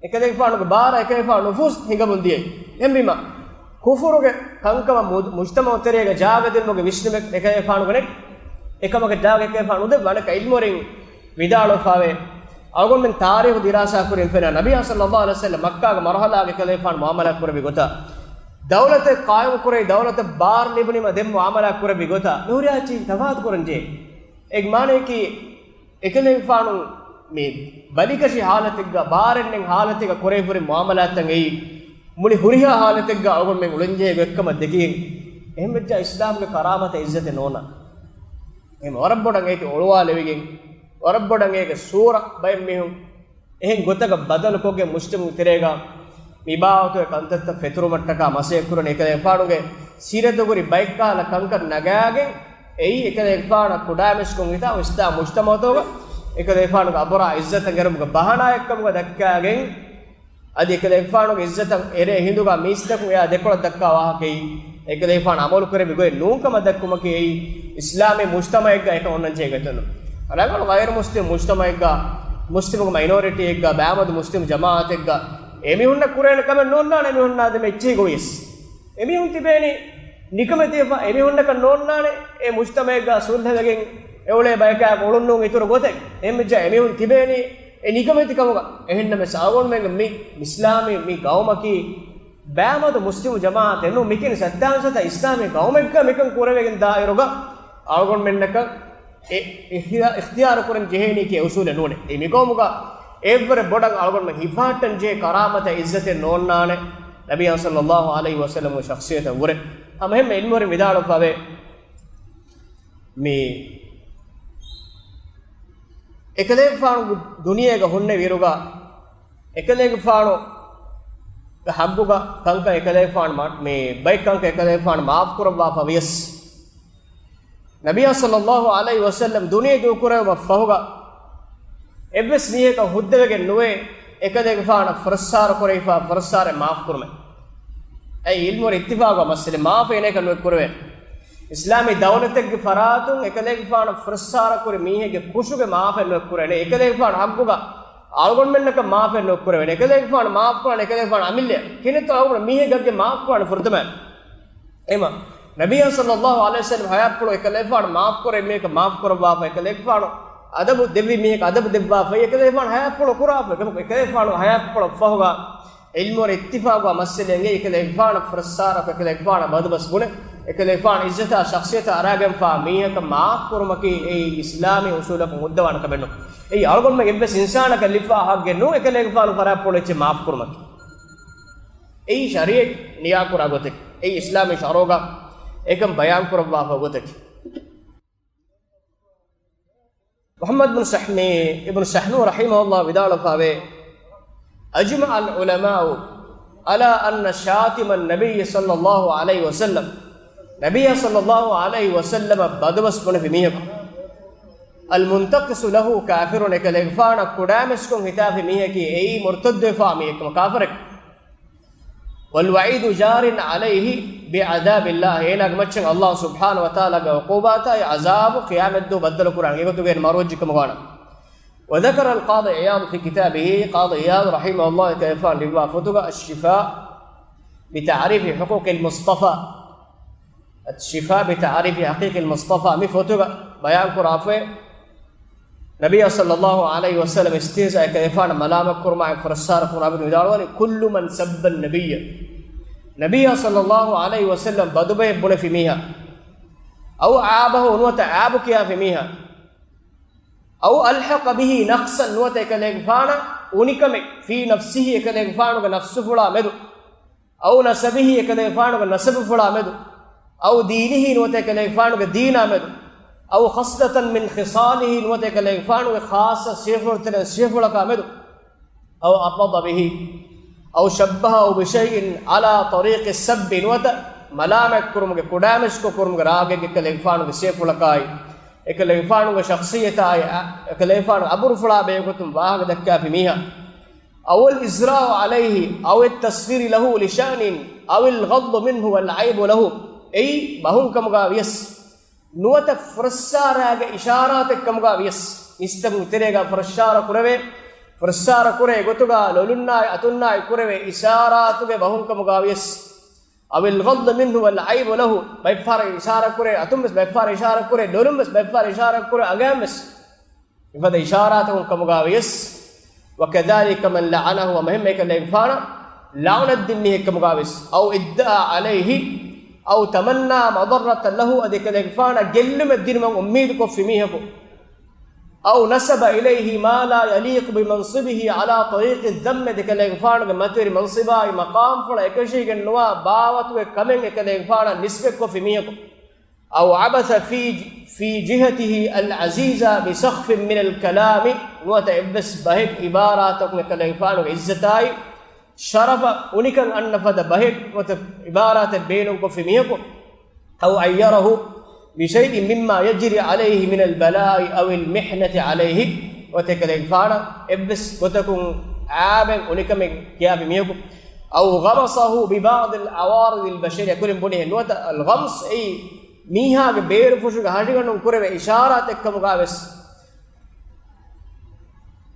އެކަލޭގެފާނުގެ ބާރަށް އެކަލޭގެފާނު ނުފޫޒު ހިނގަމުން ދިޔައީ. އެހެންވީމަ ކުފުރުގެ ކަންކަމަށް މު-، މުޖްތަމަޢު ތެރޭގަ ޖާގަ ދިނުމުގެ ވިސްނުމެއް އެކަލޭގެފާނުގަ ނެތް. އެކަމަކަށް ޖާގަ އެކަލޭގެފާނު ނުދެއްވާ. އަނެއްކާ ޢިލްމުވެރިން ވިދާޅުވެފަވޭ، އަޅުގަނޑުމެން ތާރީޚު ދިރާސާ ކުރިން ފެންނަ ނަބިއްޔާ ޞައްލަﷲު ޢަލައިހި ވަސައްލަމް މައްކާގެ މަރުޙަލާގަ އެކަލޭގެފާނު މުޢާމަލާތް ކުރެއްވި ގޮތަށް، ދައުލަތެއް ޤާއިމު ކުރެވި، ދައުލަތަށް ބާރު ލިބުނީމަ ދެން މުޢާމަލާތް ކުރެއްވި ގޮތަށް މި ހުރިހާ އެއްޗެއް ތަފާތު ކުރަން ޖެހޭ. އޭގެ މާނައަކީ، އެކަލޭގެފާނު މި ބަލިކަށި ޙާލަތެއްގަ، ބާރެއް ނެތް ޙާލަތެއްގަ ކުރެވިފަ ހުރި މުޢާމަލާތްތައް އެއީ، މުޅި ހުރިހާ ޙާލަތެއްގަ އަޅުގަނޑުމެން އުޅެންޖެހޭ ގޮތްކަމަށް ދެކިގެން، އެހެންވެއްޖާ އިސްލާމްގެ ކަރާމަތަށް އިއްޒަތެއް ނޯންނާނެ. އެހެން ވަރަށް ބޮޑަށް އޭތި އޮޅުވާލެވިގެން، ވަރަށް ބޮޑަށް އޭގެ ސޫރަ ބައެއް މީހުން އެހެން ގޮތަކަށް ބަދަލުކޮށްގެން މުޖްތަމަޢު ތެރޭގަ މި ބާވަތުގެ ކަންތައްތައް ފެތުރުމަށްޓަކާ މަސައްކަތް ކުރަނީ. އެކަލޭގެފާނުގެ ސީރަތުގަ ހުރި ބައެއްކަހަލަ ކަންކަން ނަގާގެން އެއީ އެކަލޭގެފާނަށް ކުޑައިމީސްކޮށް ހިތާ އިސްލާމް މުޖްތަމަޢުތަކުގަ އެކަލޭގެފާނުގެ އަބުރާ އިއްޒަތަށް އެރުމުގެ ބަހަނާއެއްކަމުގަ ދައްކާގެން، އަދި އެކަލޭގެފާނުގެ އިއްޒަތަށް އެރޭ ހިނދުގަ މީސްތަކުން އެއާ ދެކޮޅަށް ދައްކާ ވާހަކައީ، އެކަލޭގެފާނު އަމަލު ކުރެއްވި ގޮތް ނޫންކަމަށް ދައްކުމަކީ އެއީ، އިސްލާމީ މުޖްތަމަޢެއްގަ އެކަން އޮންނަންޖެހޭ ގޮތެއް ނޫން. ރަނގަޅު ޣައިރު މުސްލިމް މުޖްތަމަޢެއްގަ، މުސްލިމުގެ މައިނޯރިޓީއެއްގަ، ބައިމަދު މުސްލިމް ޖަމާޢަތެއްގަ، އެމީހުންނަށް ކުރޭނެ ކަމެއް ނޯންނާނެ އެމީހުންނާ ދެމެ އެއްޗެހި ގޮވިޔަސް. އެމީހުން ތިބޭނީ ނިކަމެތިވެފަ، އެމީހުންނަކަށް ނޯންނާނެ އެ މުޖްތަމަޢެއްގަ ޞުލްޙަވެގެން އެއުޅޭ ބަޔަކާ އުޅުން ނޫން އިތުރު ގޮތެއް. އެހެންވެއްޖާ އެމީހުން ތިބޭނީ އެ ނިކަމެތިކަމުގަ. އެހެންނަމަވެސް އަޅުގަނޑުމެންގެ މި އިސްލާމީ މި ގައުމަކީ ބައިމަދު މުސްލިމު ޖަމާޢަތެއް ނޫން، މިކިން ސައްތާން ސަތާ އިސްލާމީ ގައުމެއްގަ މިކަން ކުރެވިގެން ދާއިރުގަ އަޅުގަނޑުމެންނަކަށް އެ އިޚްތިޔާ-، އިޚްތިޔާރު ކުރަން ޖެހޭނީކީ އެ އުސޫލެއް ނޫނޭ. އެ މިގައުމުގަ އެއްވަރެއް ބޮޑަށް އަޅުގަނޑުމެން ހިފަހައްޓަން ޖެހޭ ކަރާމަތެއް އިއްޒަތެއް ނޯންނާނެ ނަބިއްޔާ ޞައްލަﷲު ޢަލައިހި ވަސައްލަމްގެ ޝަޚްޞިއްޔަތަށް ވުރެ. ހަމަ އެހެންމެ ޢިލްމުވެރިން ވިދާޅުވެފަވޭ، މި އެކަލޭގެފާނު ދުނިޔޭގަ ހުންނެވި އިރުގަ، އެކަލޭގެފާނުގެ ޙައްޤުގަ ކަންކަން އެކަލޭގެފާނު މަ-، މި ބައެއް ކަންކަން އެކަލޭގެފާނު މާފު ކުރައްވާފަ ވިޔަސް، ނަބިއްޔާ ޞައްލަﷲު ޢަލައިހި ވަސައްލަމް ދުނިޔެ ދޫކުރެވުމަށް ފަހުގަ، އެއްވެސް މީހަކަށް ހުއްދަވެގެން ނުވޭ އެކަލޭގެފާނަށް ފުރައްސާރަ ކުރެވިފަ ފުރައްސާރަ މާފު ކުރުމެއް. އެއީ ޢިލްމުވެރިން އިއްތިފާޤުވާ މައްސަލައެއް. މާފަށް އޭނައަކަށް ނުއެއް ކުރެވޭނެ. އިސްލާމީ ދައުލަތެއްގެ ފަރާތުން އެކަލޭގެފާނަށް ފުރައްސާރަ ކުރި މީހެއްގެ ކުށުގެ މާފަށް ނުއެއް ކުރެވޭނެ. އެކަލޭގެފާނު ޙައްޤުގަ އަޅުގަނޑުމެންނަކަށް މާފަށް ނުއެއް ކުރެވޭނެ. އެކަލޭގެފާނު މާފު ކުރާނެ އެކަލޭގެފާނު އަމިއްލައަށް. ކިހިނެއްތޯ އަޅުގަނޑު މީހެއްގެ މާފު ކުރާނެ ފުރަތަމަ. އެމަ، ނަބިއްޔާ ޞައްލައްލާހު ޢަލައިހި ވަސައްލަމް ޙަޔާތްޕުޅު އެކަލޭގެފާނު މާފު ކުރެއްވި މީހަކަށް މާފު ކުރައްވާފަ، އެކަލޭގެފާނު އަދަބު ދެއްވި މީހަކަށް އަދަބު ދެއްވާފަ، އެކަލޭގެފާނު ޙަޔާތްޕުޅު ކުރާފަ. އެކަމަކު އެކަލޭގެފާނު ޙަޔާތްޕުޅަށް ފަހުގަ ޢިލްމުވެރިން އިއްތިފާޤުވާ މައްސަލައެއް އެނގޭ އެކަލޭގެފާނަށް ފުރައްސާރަކޮށް އެކަލޭގެފާނަށް ބަދުބަސް ބުނެ، އެކަލޭގެފާނު އިއްޒަތާ ޝަޚްޞިއްޔަތާ އަރާގެންފާ މީހަކަށް މާފު ކުރުމަކީ އެއީ އިސްލާމީ އުޞޫލަކުން ހުއްދަވާނެ ކަމެއް ނޫން. އެއީ އަޅުގަނޑުމެން އެއްވެސް އިންސާނަކަށް ލިބިފާ ޙައްޤެއް ނޫން އެކަލޭގެފާނު ފަރާތްޕުޅު އެއްޗެއް މާފު ކުރުމަކީ. އެއީ ޝަރީޢަތް ނިޔާކުރާ ގޮތެއް. އެއީ އިސްލާމީ ޝަރުޢުގަ އެކަން ބަޔާންކުރައްވާފަ ގޮތަކީ. މުޙައްމަދު ބިން ސަޙްނޫ، އިބްނު ސަޙްނޫ ރަޙިމަހުﷲ ވިދާޅުވެފައިވޭ، أجمع العلماء على أن شاتم النبي صلى الله عليه وسلم، ނަބިއްޔާ ޞައްލައްލާހު ޢަލައިހި ވަސައްލަމަށް ބަދުބަސް ބުނެފި މީހަކު، المنتقص له كافر، އެކަލޭގެފާނަށް ކުޑައިމަސްކޮށް ހިތާފި މީހަކީ އެއީ މުރްތައްދުވެފާ މީހެއް، ކާފަރެއް. والوعيد جار عليه بعذاب الله، އޭނާގެ މައްޗަށް ﷲ ސުބްޙާނަހޫ ވަތަޢާލާގެ ޢުޤޫބާތާއި ޢަޛާބު ޤިޔާމަތްދުވަހު ބައްދަލުކުރާނެ އެގޮތުގައި މަރުވެއްޖެ ކަމަށް ވާނެ. وذكر القاضي عياض في كتابه، ޤާޟީ ޢިޔާޟް ރަޙިމަހުﷲ އެކަލޭގެފާނު ލިޔުއްވާ ފޮތުގަ الشفاء بتعريف حقوق المصطفى، الشفاء بتعريف حقوق المصطفى މި ފޮތުގަ ބަޔާންކުރާފައި، ނަބިއްޔާ ޞައްލައްލާހު ޢަލައިހި ވަސައްލަމަށް އިސްތިހްޒާ އެކަލޭގެފާނަށް މަލާމަތްކުރުމާއި ފުރައްސާރަ ކުރުމާ ވިދާޅުވަނީ، كل من سب النبي، ނަބިއްޔާ ޞައްލައްލާހު ޢަލައިހި ވަސައްލަމަށް ބަދުބަހެއް ބުނެފި މީހާ، أو عابه، ނުވަތަ ޢާބު ކިޔާފި މީހާ، أو ألحق به نقصا، ނުވަތަ އެކަލޭގެފާނަށް އުނިކަމެއް، في نفسه، އެކަލޭގެފާނުގެ ނަފްސުފުޅާ މެދު، أو نسبه، އެކަލޭގެފާނުގެ ނަސަބުފުޅާ މެދު، أو دينه، ނުވަތަ އެކަލޭގެފާނުގެ ދީނާ މެދު، أو خصلة من خصاله، ނުވަތަ އެކަލޭގެފާނުގެ ޚާއްޞަ ސިފަފުޅުތަކެއް ސިފަފުޅަކާ މެދު، أو أبغض به، أو شبهه بشيء على طريق السب، ނުވަތަ މަލާމަތްކުރުމުގެ، ކުޑައިމަސްކޮށް ކުރުމުގެ ރާގެއްގެ އެކަލޭގެފާނުގެ ސިފަފުޅަކާއި، އެކަލޭގެފާނުގެ ޝަޚްޞިއްޔަތާއި، އެކަލޭގެފާނުގެ އަބުރުފުޅާ ބެހޭގޮތުން ވާހަކަ ދައްކާފި މީހާ، أو الإزراء عليه أو التصغير له لشأن أو الغض منه والعيب له، އެއީ ބަހުން ކަމުގަ ވިޔަސް، ނުވަތަ ފުރައްސާރައިގެ އިޝާރާތެއް ކަމުގަ ވިޔަސް، މީސްތަކުން ތެރޭގަ ފުރައްސާރަ ކުރެވޭ، ފުރައްސާރަ ކުރޭ ގޮތުގަ ލޮލުންނާއި އަތުންނާއި ކުރެވޭ އިޝާރާތުގެ ބަހުން ކަމުގަ ވިޔަސް، أو الغض منه والعيب له، ބައެއްފަހަރަށް އިޝާރާ ކުރޭ، އަތުން ވެސް ބައެއްފަހަރަށް އިޝާރާ ކުރޭ، ލޮލުން ވެސް ބައެއްފަހަރަށް އިޝާރާ ކުރޭ، އަނގައިން ވެސް. މިފަދަ އިޝާރާތަކުން ކަމުގަ ވިޔަސް، وكذلك من لعنه، ހަމައެހެންމެ އެކަލޭގެފާނަށް ލަޢުނަތް ދިން މީހެއް ކަމުގަ ވިޔަސް، أو ادعى عليه أو تمنى مضرة له، އަދި އެކަލޭގެފާނަށް ގެއްލުމެއް ދިނުމަށް އުއްމީދު ކޮށްފި މީހަކު، أو نسب إليه ما لا يليق بمنصبه على طريق الذم، އެކަލޭގެފާނުގެ މަތިވެރި މަންސިބާއި މަޤާމްފުޅަށް އެކަށީގެން ނުވާ ބާވަތުގެ ކަމެއް އެކަލޭގެފާނަށް ނިސްބަތްކޮށްފި މީހަކު، أو عبث في، في جهته العزيزة بسخف من الكلام، ނުވަތަ އެއްވެސް ބަހެއް އިބާރާތަކުން އެކަލޭގެފާނުގެ އިއްޒަތާއި ޝަރަފަށް އުނިކަން އަންނަ ފަދަ ބަހެއް، ނުވަތަ އިބާރާތެއް ބޭނުންކޮށްފި މީހަކު، أو عيره بشيء مما يجري عليه من البلاء أو المحنة عليه، ނުވަތަ އެކަލޭގެފާނަށް އެއްވެސް ގޮތަކުން އާބެއް އުނިކަމެއް ކިޔާފި މީހަކު، أو غمصه ببعض العوارض البشرية، ކުރިން ބުނިހެން، ނުވަތަ އަލްޣަމްސް އެއީ މީހާގެ ބޭރުފުށުގެ ހަށިގަނޑުން ކުރެވޭ އިޝާރާތެއް ކަމުގަ ވެސް،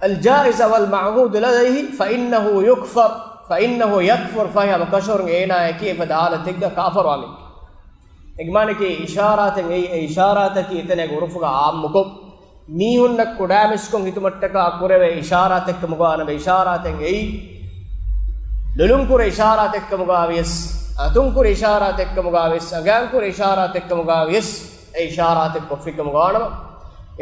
الجائز والمعهود لديه فإنه يكفر، فإنه يكفر، ފަހެ ހަމަ ކަށަވަރުން އޭނާއަކީ އެފަދަ ހާލަތެއްގަ ކާފަރުވާ މީހެއް. އެގެ މާނައަކީ އިޝާރާތެއް އެއީ، އެ އިޝާރާތަކީ އެތަނެއް އުރުފުގަ އާއްމުކޮށް، މީހުންނަށް ކުޑައިމަސްކޮށް ހިތުމަށްޓަކާ ކުރެވޭ އިޝާރާތެއް ކަމުގަ ވާނަމަ، އިޝާރާތެއް އެއީ ލޮލުން ކުރެ އިޝާރާތެއް ކަމުގަ ވިޔަސް، އަތުން ކުރެ އިޝާރާތެއް ކަމުގަ ވިޔަސް، އަނގައިން ކުރެ އިޝާރާތެއް ކަމުގަ ވިޔަސް، އެ އިޝާރާތެއް ކޮށްފި ކަމުގަ ވާނަމަ،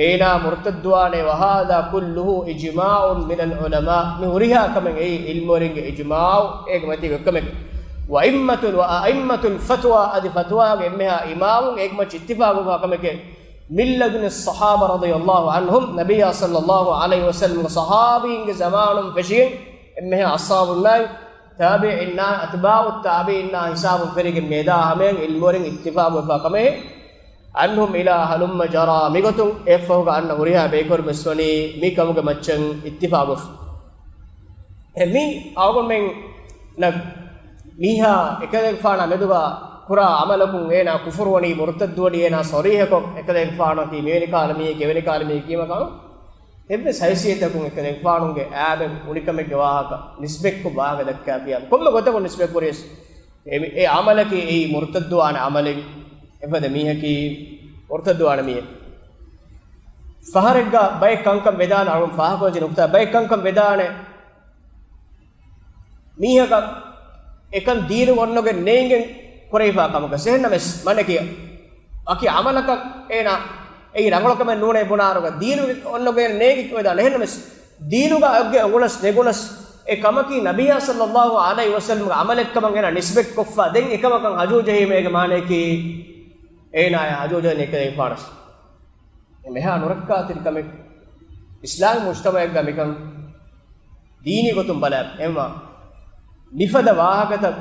އޭނާ މުރްތައްދުވާނެ. وهذا كله إجماع من العلماء، މި ހުރިހާ ކަމެއް އެއީ ޢިލްމުވެރިންގެ އިޖްމާޢު، އޭގެ މަތީގެ ކަމެއް. وأئمة، وأئمة الفتوى، އަދި ފަތުވާގެ އެންމެހާ އިމާމުން އޭގެ މައްޗަށް އިއްތިފާޤުވެފާ ކަމެކޭ. من لدن الصحابة رضي الله عنهم، ނަބިއްޔާ ޞައްލައްލާހު ޢަލައިހި ވަސައްލަމްގެ ޞަޙާބީންގެ ޒަމާނުން ފެށިގެން އެންމެހާ އަޞްޙާބުންނާއި، ތާބިޢީންނާ، އަތްބާޢު ތާބިޢީންނާ ހިސާބުން ފެށިގެން މިއަދާ ހަމަޔަށް ޢިލްމުވެރިން އިއްތިފާޤުވެފާ ކަމެއް. عنهم إلى هلم جرى، މިގޮތުން އެއަށްފަހުގަ އަންނަ ހުރިހާ ބޭކަލުން ވެސް ވަނީ މި ކަމުގެ މައްޗަށް އިއްތިފާޤުވެފަ. އެ މި އަޅުގަނޑުމެންނަށް މީހާ އެކަލޭގެފާނާ މެދުގަ ކުރާ ޢަމަލަކުން އޭނާ ކުފުރުވަނީ، މުރުތައްދުވަނީ، އޭނާ ޞަރީޙަކޮށް، އެކަލޭގެފާނަކީ މިވެނި ކާލަ މީހެއް، އެވެނި ކާލަ މީހެއް ކީމަ ކަމަށް އެއްވެސް ހައިސިއްޔަތަކުން އެކަލޭގެފާނުގެ އާބެއް އުނިކަމެއްގެ ވާހަކަ ނިސްބަތްކޮށް ވާހަކަ ދައްކާފިއްޔާ، ކޮންމެ ގޮތަކުން ނިސްބަތްކުރިޔަސް، އެ މި-، އެ ޢަމަލަކީ އެއީ މުރުތައްދުވާނެ ޢަމަލެއް، އެފަދަ މީހަކީ މުރުތައްދުވާނެ މީހެއް. ފަހަރެއްގަ ބައެއް ކަންކަން ވެދާނެ، އަޅުން ފާހަގަކޮށްލި ނުކުތާ، ބައެއް ކަންކަން ވެދާނެ މީހަކަށް އެކަން ދީނު އޮންނަގެން ނޭނގެން ކުރެވިފާ ކަމަކަށް. އެހެންނަމެސް މަނެކި ވަކި ޢަމަލަކަށް އޭނާ އެއީ ރަނގަޅު ކަމެއް ނޫނޭ ބުނާރުގަ ދީނު އޮންނަގެން ނޭނގި ވެދާނެ. އެހެންނަމެސް ދީނުގަ އެއްގެ އުނގުނަސް ނެގުނަސް އެ ކަމަކީ ނަބިއްޔާ ޞައްލައްލާހު ޢަލައިހި ވަސައްލަމްގެ ޢަމަލެއްކަމަށް އޭނާ ނިސްބަތްކޮށްފަ ދެން އެކަމަކަށް ހަޖޫ ޖެހީމޭގެ މާނަޔަކީ އޭނާޔާ ހަޖޫ ޖެހެނީ އެކަލޭގެފާނަސް. އެ މެހާ ނުރައްކާތެރި ކަމެއް. އިސްލާމީ މުޖްތަމަޢެއްގަ މިކަން ދީނީ ގޮތުން ބަލާ އެމާ މިފަދަ ވާހަކަތައް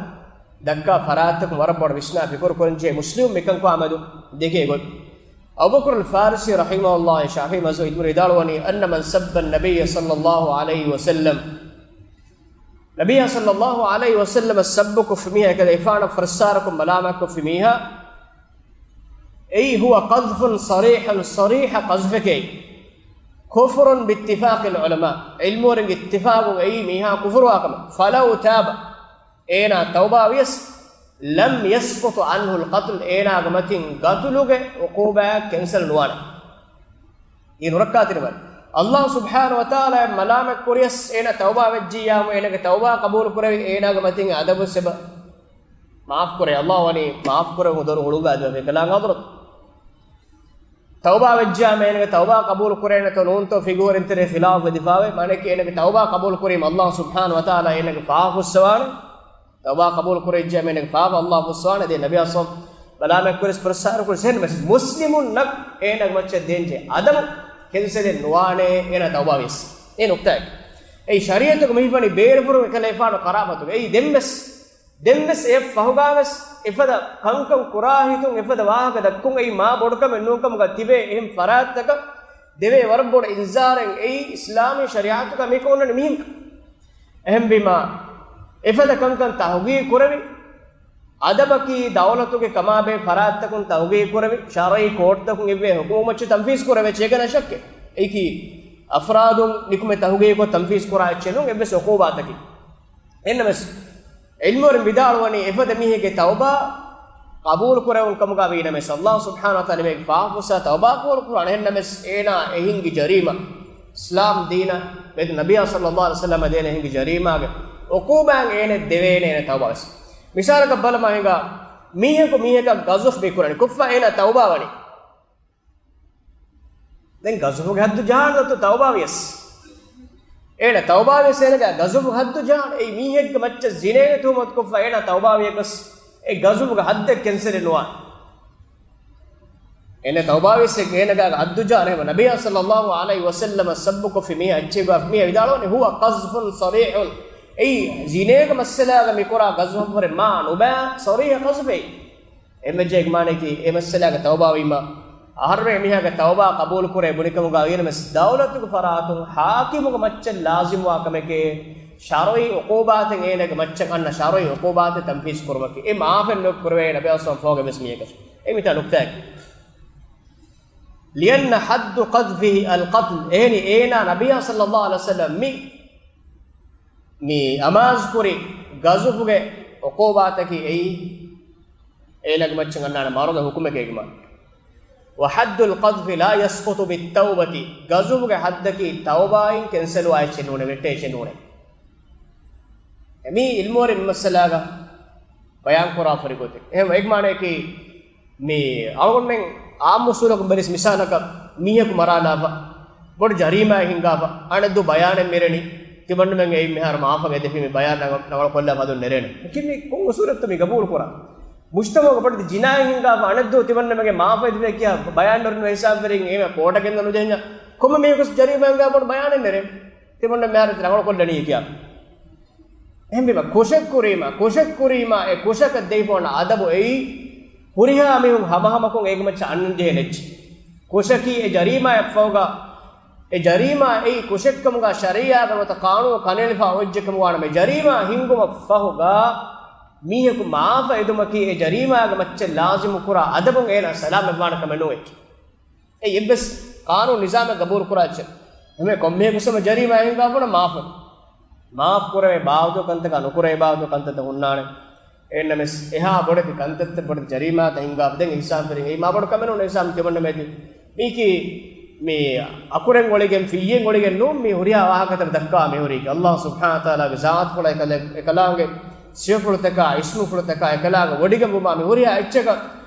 ދައްކާ ފަރާތްތަކުން ވަރަށް ބޮޑަށް ވިސްނާ ފިކުރު ކުރަންޖެހޭ. މުސްލިމު މިކަން ކުރާ މެދު ދެކޭ ގޮތް. އަބޫބަކުރުލް ފާރިސީ ރަޙިމަހުﷲ ޝާފިޢީ މަޒްހަބު އިދުމަރު ވިދާޅުވަނީ، أن من سب النبي صلى الله عليه وسلم، ނަބިއްޔާ ޞައްލައްލާހު ޢަލައިހި ވަސައްލަމަ ސައްބުކޮށްފި މީހާ، އެކަލޭގެފާނަށް ފުރައްސާރަކޮށް މަލާމާތްކޮށްފި މީހާ، އެއީ هو قذف صريح، ޞަރީޙަ ޤަޒްފެކޭ. كفر باتفاق العلماء، ޢިލްމުވެރިންގެ އިއްތިފާޤުން އެއީ މީހާ ކުފުރުވާ ކަމެއް. فلو تاب، އޭނާ ތައުބާ ވިޔަސް، لم يسقط عنه القتل، އޭނާގެ މަތިން ގަތުލުގެ ޢުޤޫބާތް ކެންސަލް ނުވާނެ. އެ ނުރައްކާތެރިވާނެ. ﷲ ސުބްޙާނަހޫ ވަތަޢާލާ މަލާމަތް ކުރިޔަސް އޭނާ ތައުބާ ވެއްޖިއްޔާމު، އޭނާގެ ތައުބާ ޤަބޫލު ކުރެވި، އޭނާގެ މަތިން އަދަބު ސެބަ މާފް ކުރޭ. ﷲ ވަނީ މާފް ކުރެވުން ދޮރު ހުޅުވާދެއްވާ ކަލާނގާ ޙަޟްރަތު. ތައުބާ ވެއްޖިއްޔާމު އޭނާގެ ތައުބާ ޤަބޫލު ކުރޭނެތޯ ނޫންތޯ ފިޤުހުވެރިންތެރޭ ޚިލާފު ވެދިފާވޭ. މާނައަކީ އޭނާގެ ތައުބާ ޤަބޫލު ކުރީމަ ﷲ ސުބްޙާނަހޫ ވަތަޢާލާ އޭނާގެ ފާފަ ފުއްސަވާނެ. ތައުބާ ޤަބޫލު ކުރެވިއްޖެ އޭނާގެ ފާފަ ﷲ ފުއްސަވާނެ. ދެން ނަބިއްޔާ ޞައްލައްލާހު ޢަލައިހި ވަސައްލަމަ ބަލާމަތް ކުރިޔަސް ފުރައްސާރަކުރިޔަސް އެހެންނަމަވެސް މުސްލިމުންނަށް އޭނާގެ މައްޗަށް ދޭންޖެހޭ އަދަބު ކެންސަލެއް ނުވާނެ އޭނާ ތައުބާ ވިޔަސް. އެއީ ނުކްތާއެއް. އެއީ ޝަރީޢަތުގަ މި ހިފަނީ ބޭރުފުރުން އެކަލޭގެފާނު ކަރާމަތުގަ. އެއީ ދެންވެސް، ދެންވެސް އެއަށް ފަހުގާވެސް އެފަދަ ކަންކަން ކުރާ ހިތުން އެފަދަ ވާހަކަ ދައްކުން އެއީ މާ ބޮޑުކަމެއް ނޫންކަމުގަ ތިބޭ އެހެން ފަރާތްތަކަށް ދެވޭ ވަރަށް ބޮޑު އިންޒާރެއް އެއީ އިސްލާމީ ޝަރީޢަތުގަ މިކަން އޮންނަނީ މިހެން. އެހެންވީމާ، އެފަދަ ކަންކަން ތަހުގީގު ކުރެވި، އަދަބަކީ ދައުލަތުގެ ކަމާބެހޭ ފަރާތްތަކުން ތަހުގީގު ކުރެވި، ޝަރުޢީ ކޯޓްތަކުން އެއްވެ ޙުކުމު މައްޗަށް ތަންފީޒް ކުރެވޭ އެއްޗެއް ނަޝައްކެ. އެއީކީ އަފްރާދުން ނިކުމެ ތަހުގީގުކޮށް ތަންފީޒް ކުރާ އެއްޗެއް ނޫން، އެއްވެސް ޢުޤޫބާތަކީ. އެހެންނަމަވެސް، ޢިލްމުވެރިން ވިދާޅުވަނީ އެފަދަ މީހެއްގެ ތައުބާ ޤަބޫލު ކުރެވުން ކަމުގަ ވީނަމަވެސް، ﷲ ސުބްޙާނަހޫ ވަތަޢާލާ އެމީހެއްގެ ފާފަ ފުއްސާ ތައުބާ ޤަބޫލު ކުރާނެ. އެހެންނަމަވެސް، އޭނާ އެ ހިންގި ޖަރީމާ، އިސްލާމް ދީނަށް މެދު ނަބިއްޔާ ޞައްލައްލާހު ޢަލައިހި ވަސައްލަމަ ދޭނެ ހިންގި ޖަރީމާގެ ޢުޤޫބާތް އޭނަ ދެވޭނެ އޭނަ ތައުބާވެސް. މިސާލަކަށް ބަލަމާ ހިނގާ، މީހަކު މީހަކަށް ޤަޒުފް މި ކުރަނީ، ކޮށްފަ އޭނާ ތައުބާ ވަނީ. ދެން ޤަޒުފުގެ ޙައްދު ޖަހާނެ ދޯ ތައުބާ ވިޔަސް. އޭނަ ތައުބާ ވިޔަސް އޭނަގެ ޤަޒުފު ޙައްދު ޖަހާނެ. އެއީ މީހެއްގެ މައްޗަށް ޒިނޭގެ ތުހުމަތު ކޮށްފަ އޭނަ ތައުބާ ވިޔަސް އެ ޤަޒުފުގެ ޙައްދެއް ކެންސަލެއް ނުވާނެ. އޭނަ ތައުބާ ވިޔަސް އޭނަގެ ޙައްދު ޖަހާނެ. އެހެން ނަބިއްޔާ ޞައްލައްލާހު ޢަލައިހި ވަސައްލަމަ ސައްބުކޮށްފި މީހާ އެއްޗެއް މީހާ ވިދާޅުވަނީ، ހުވަ ޤަޒްފުން ޞަރީޙުން. އެއީ ޒިނޭގެ މައްސަލާގަ މިކުރާ ޤަޒުފަށްވުރެ މާ ނުބައި ޞަރީޙަ ޤަޒުފެއް. އެންމެ ޖެހޭ މާނައަކީ، އެ މައްސަލާގަ ތައުބާވީމަ، އަހަރުމެން މީހާގެ ތައުބާ ޤަބޫލު ކުރޭ ބުނިކަމުގަ ވީނަމަވެސް، ދައުލަތުގެ ފަރާތުން ޙާކިމުގެ މައްޗަށް ލާޒިމްވާ ކަމެކޭ، ޝަރުޢީ ޢުޤޫބާތެއް އޭނަގެ މައްޗަށް އަންނަ ޝަރުޢީ ޢުޤޫބާތެއް ތަންފީޒް ކުރުމަކީ. އެ މާފެއް ނުކުރެވޭ ނަބިއްޔާ ޞައްލައްލާހު ޢަލައިހި ވަސައްލަމަ ފޯގެ ވެސް މީހަކަށް. އެ މިތާ ނުކްތާއަކީ. لأن حد قذفه القتل. އެހެނީ އޭނާ ނަބިއްޔާ ޞައްލައްލާހު ޢަލައިހި ވަސައްލަމަ މި މި އަމާޒުކުރި ޤަޒުފުގެ ޢުޤޫބާތަކީ އެއީ، އޭނާގެ މައްޗަށް އަންނާނެ މަރުގެ ޙުކުމެކޭ އެގިމާ. وحد القذف لا يسقط بالتوبة، ޤަޒުފުގެ ޙައްދަކީ ތައުބާއިން ކެންސަލްވާ އެއްޗެއް ނޫނޭ، ވެއްޓޭ އެއްޗެއް ނޫނޭ. އެ މީ ޢިލްމުވެރިން މައްސަލާގަ ބަޔާންކުރާ ފުރިގޮތެއް. އެހެން އެގިމާނައަކީ، މި އަޅުގަނޑުމެން އާއްމު އުސޫލަކުން ބެލިސް މިސާލަކަށް މީހަކު މަރާލާފަ، ބޮޑު ޖަރީމާއެއް ހިންގާފަ، އަނެއްދު ބަޔާނެއް މިރެނީ، ތިމަންނަމެން އެއީ މިހާރު މާފަށް އެދެފި މި ބަޔާން ރަނގަޅުކޮށްލާފަ އަދުން ނެރޭނެ. އެކި މި ކޮން އުސޫލެއްތޯ މި ގަބޫލު ކުރާ؟ މުޖްތަމަޢުގަ ބޮޑެތި ޖިނާއެއް ހިންގާފަ، އަނެއްދު ތިމަންނަމެން މާފަށް އެދެފޭ ކިޔާ ބަޔާން ނެރުނު ހިސާބުވެރިން އެ ކޯޓަށް ގެންދަން ނުޖެހެންޏާ، ކޮންމެ މީހަކު ޖަރީމާ ހިންގާ ބޮޑު ބަޔާނެއް ނެރޭ. ތިމަންނަ މިހާރު ރަނގަޅުކޮށްލަނީ ކިޔާ. އެހެންވީމަ، ކުށެއް ކުރީމަ، ކުށެއް ކުރީމަ، އެ ކުށަކަށް ދެވިފަ އޮންނަ އަދަބު އެއީ، ހުރިހާ މީހުން ހަމަހަމަކޮށް އޭގެ މައްޗަށް އަންނަން ޖެހޭނެ އެއްޗެއް. ކުށަކީ އެ ޖަރީމާއަށްފަހުގަ، އެ ޖަރީމާ އެއީ ކުށެއްކަމުގަ ޝަރީޢާގަ ނުވަތަ ޤާނޫނު ކަނޑައެޅިފަ އޮތް އެއްޗެއްކަމުގަ ވާނަމަ، ޖަރީމާ ހިންގުމަށްފަހުގަ މީހަކު މާފަށް އެދުމަކީ އެ ޖަރީމާގެ މައްޗަށް ލާޒިމު ކުރާ އަދަބުން އޭނާ ސަލާމަތްވާނެ ކަމެއް ނޫން. އެއީ އެއްވެސް ޤާނޫނު ނިޒާމެއް ގަބޫލު ކުރާ އެއްޗެއް. ހަމަ ކޮންމެ ކުސަމަ ޖަރީމާ ހިނގާ ބުނަ މާފަށް. މާފް ކުރެވޭ ބާވަތު ކަންތަކާ ނުކުރެވޭ ބާވަތު ކަންތައްތައް ހުންނާނެ. އެހެންނަމަވެސް އެހާ ބޮޑެތި ކަންތައްތައް ބޮޑެތި ޖަރީމާތައް ހިންގާފަ ދެން އިހްސާން ފެރިން އެއީ މާ ބޮޑު ކަމެއް ނޫން އިހްސާން ކެމަންނަ މޭތި. މީކީ މި އަކުރެން އޮޅިގެން ފިއްޔެން އޮޅިގެން ނޫން މި ހުރިހާ ވާހަކަތައް ދައްކާ މިހުރީކީ. އައްލާހު ސުބްޙާނަހު ވަތަޢާލާގެ ޒާތުފުޅާ އެކަލޭ-، އެކަލާނގެ ސިފަފުޅުތަކާ އިސްމުފުޅުތަކާ އެކަލާނގެ ވޮޑިގެންވުމާ މި ހުރިހާ އެއްޗަކަށް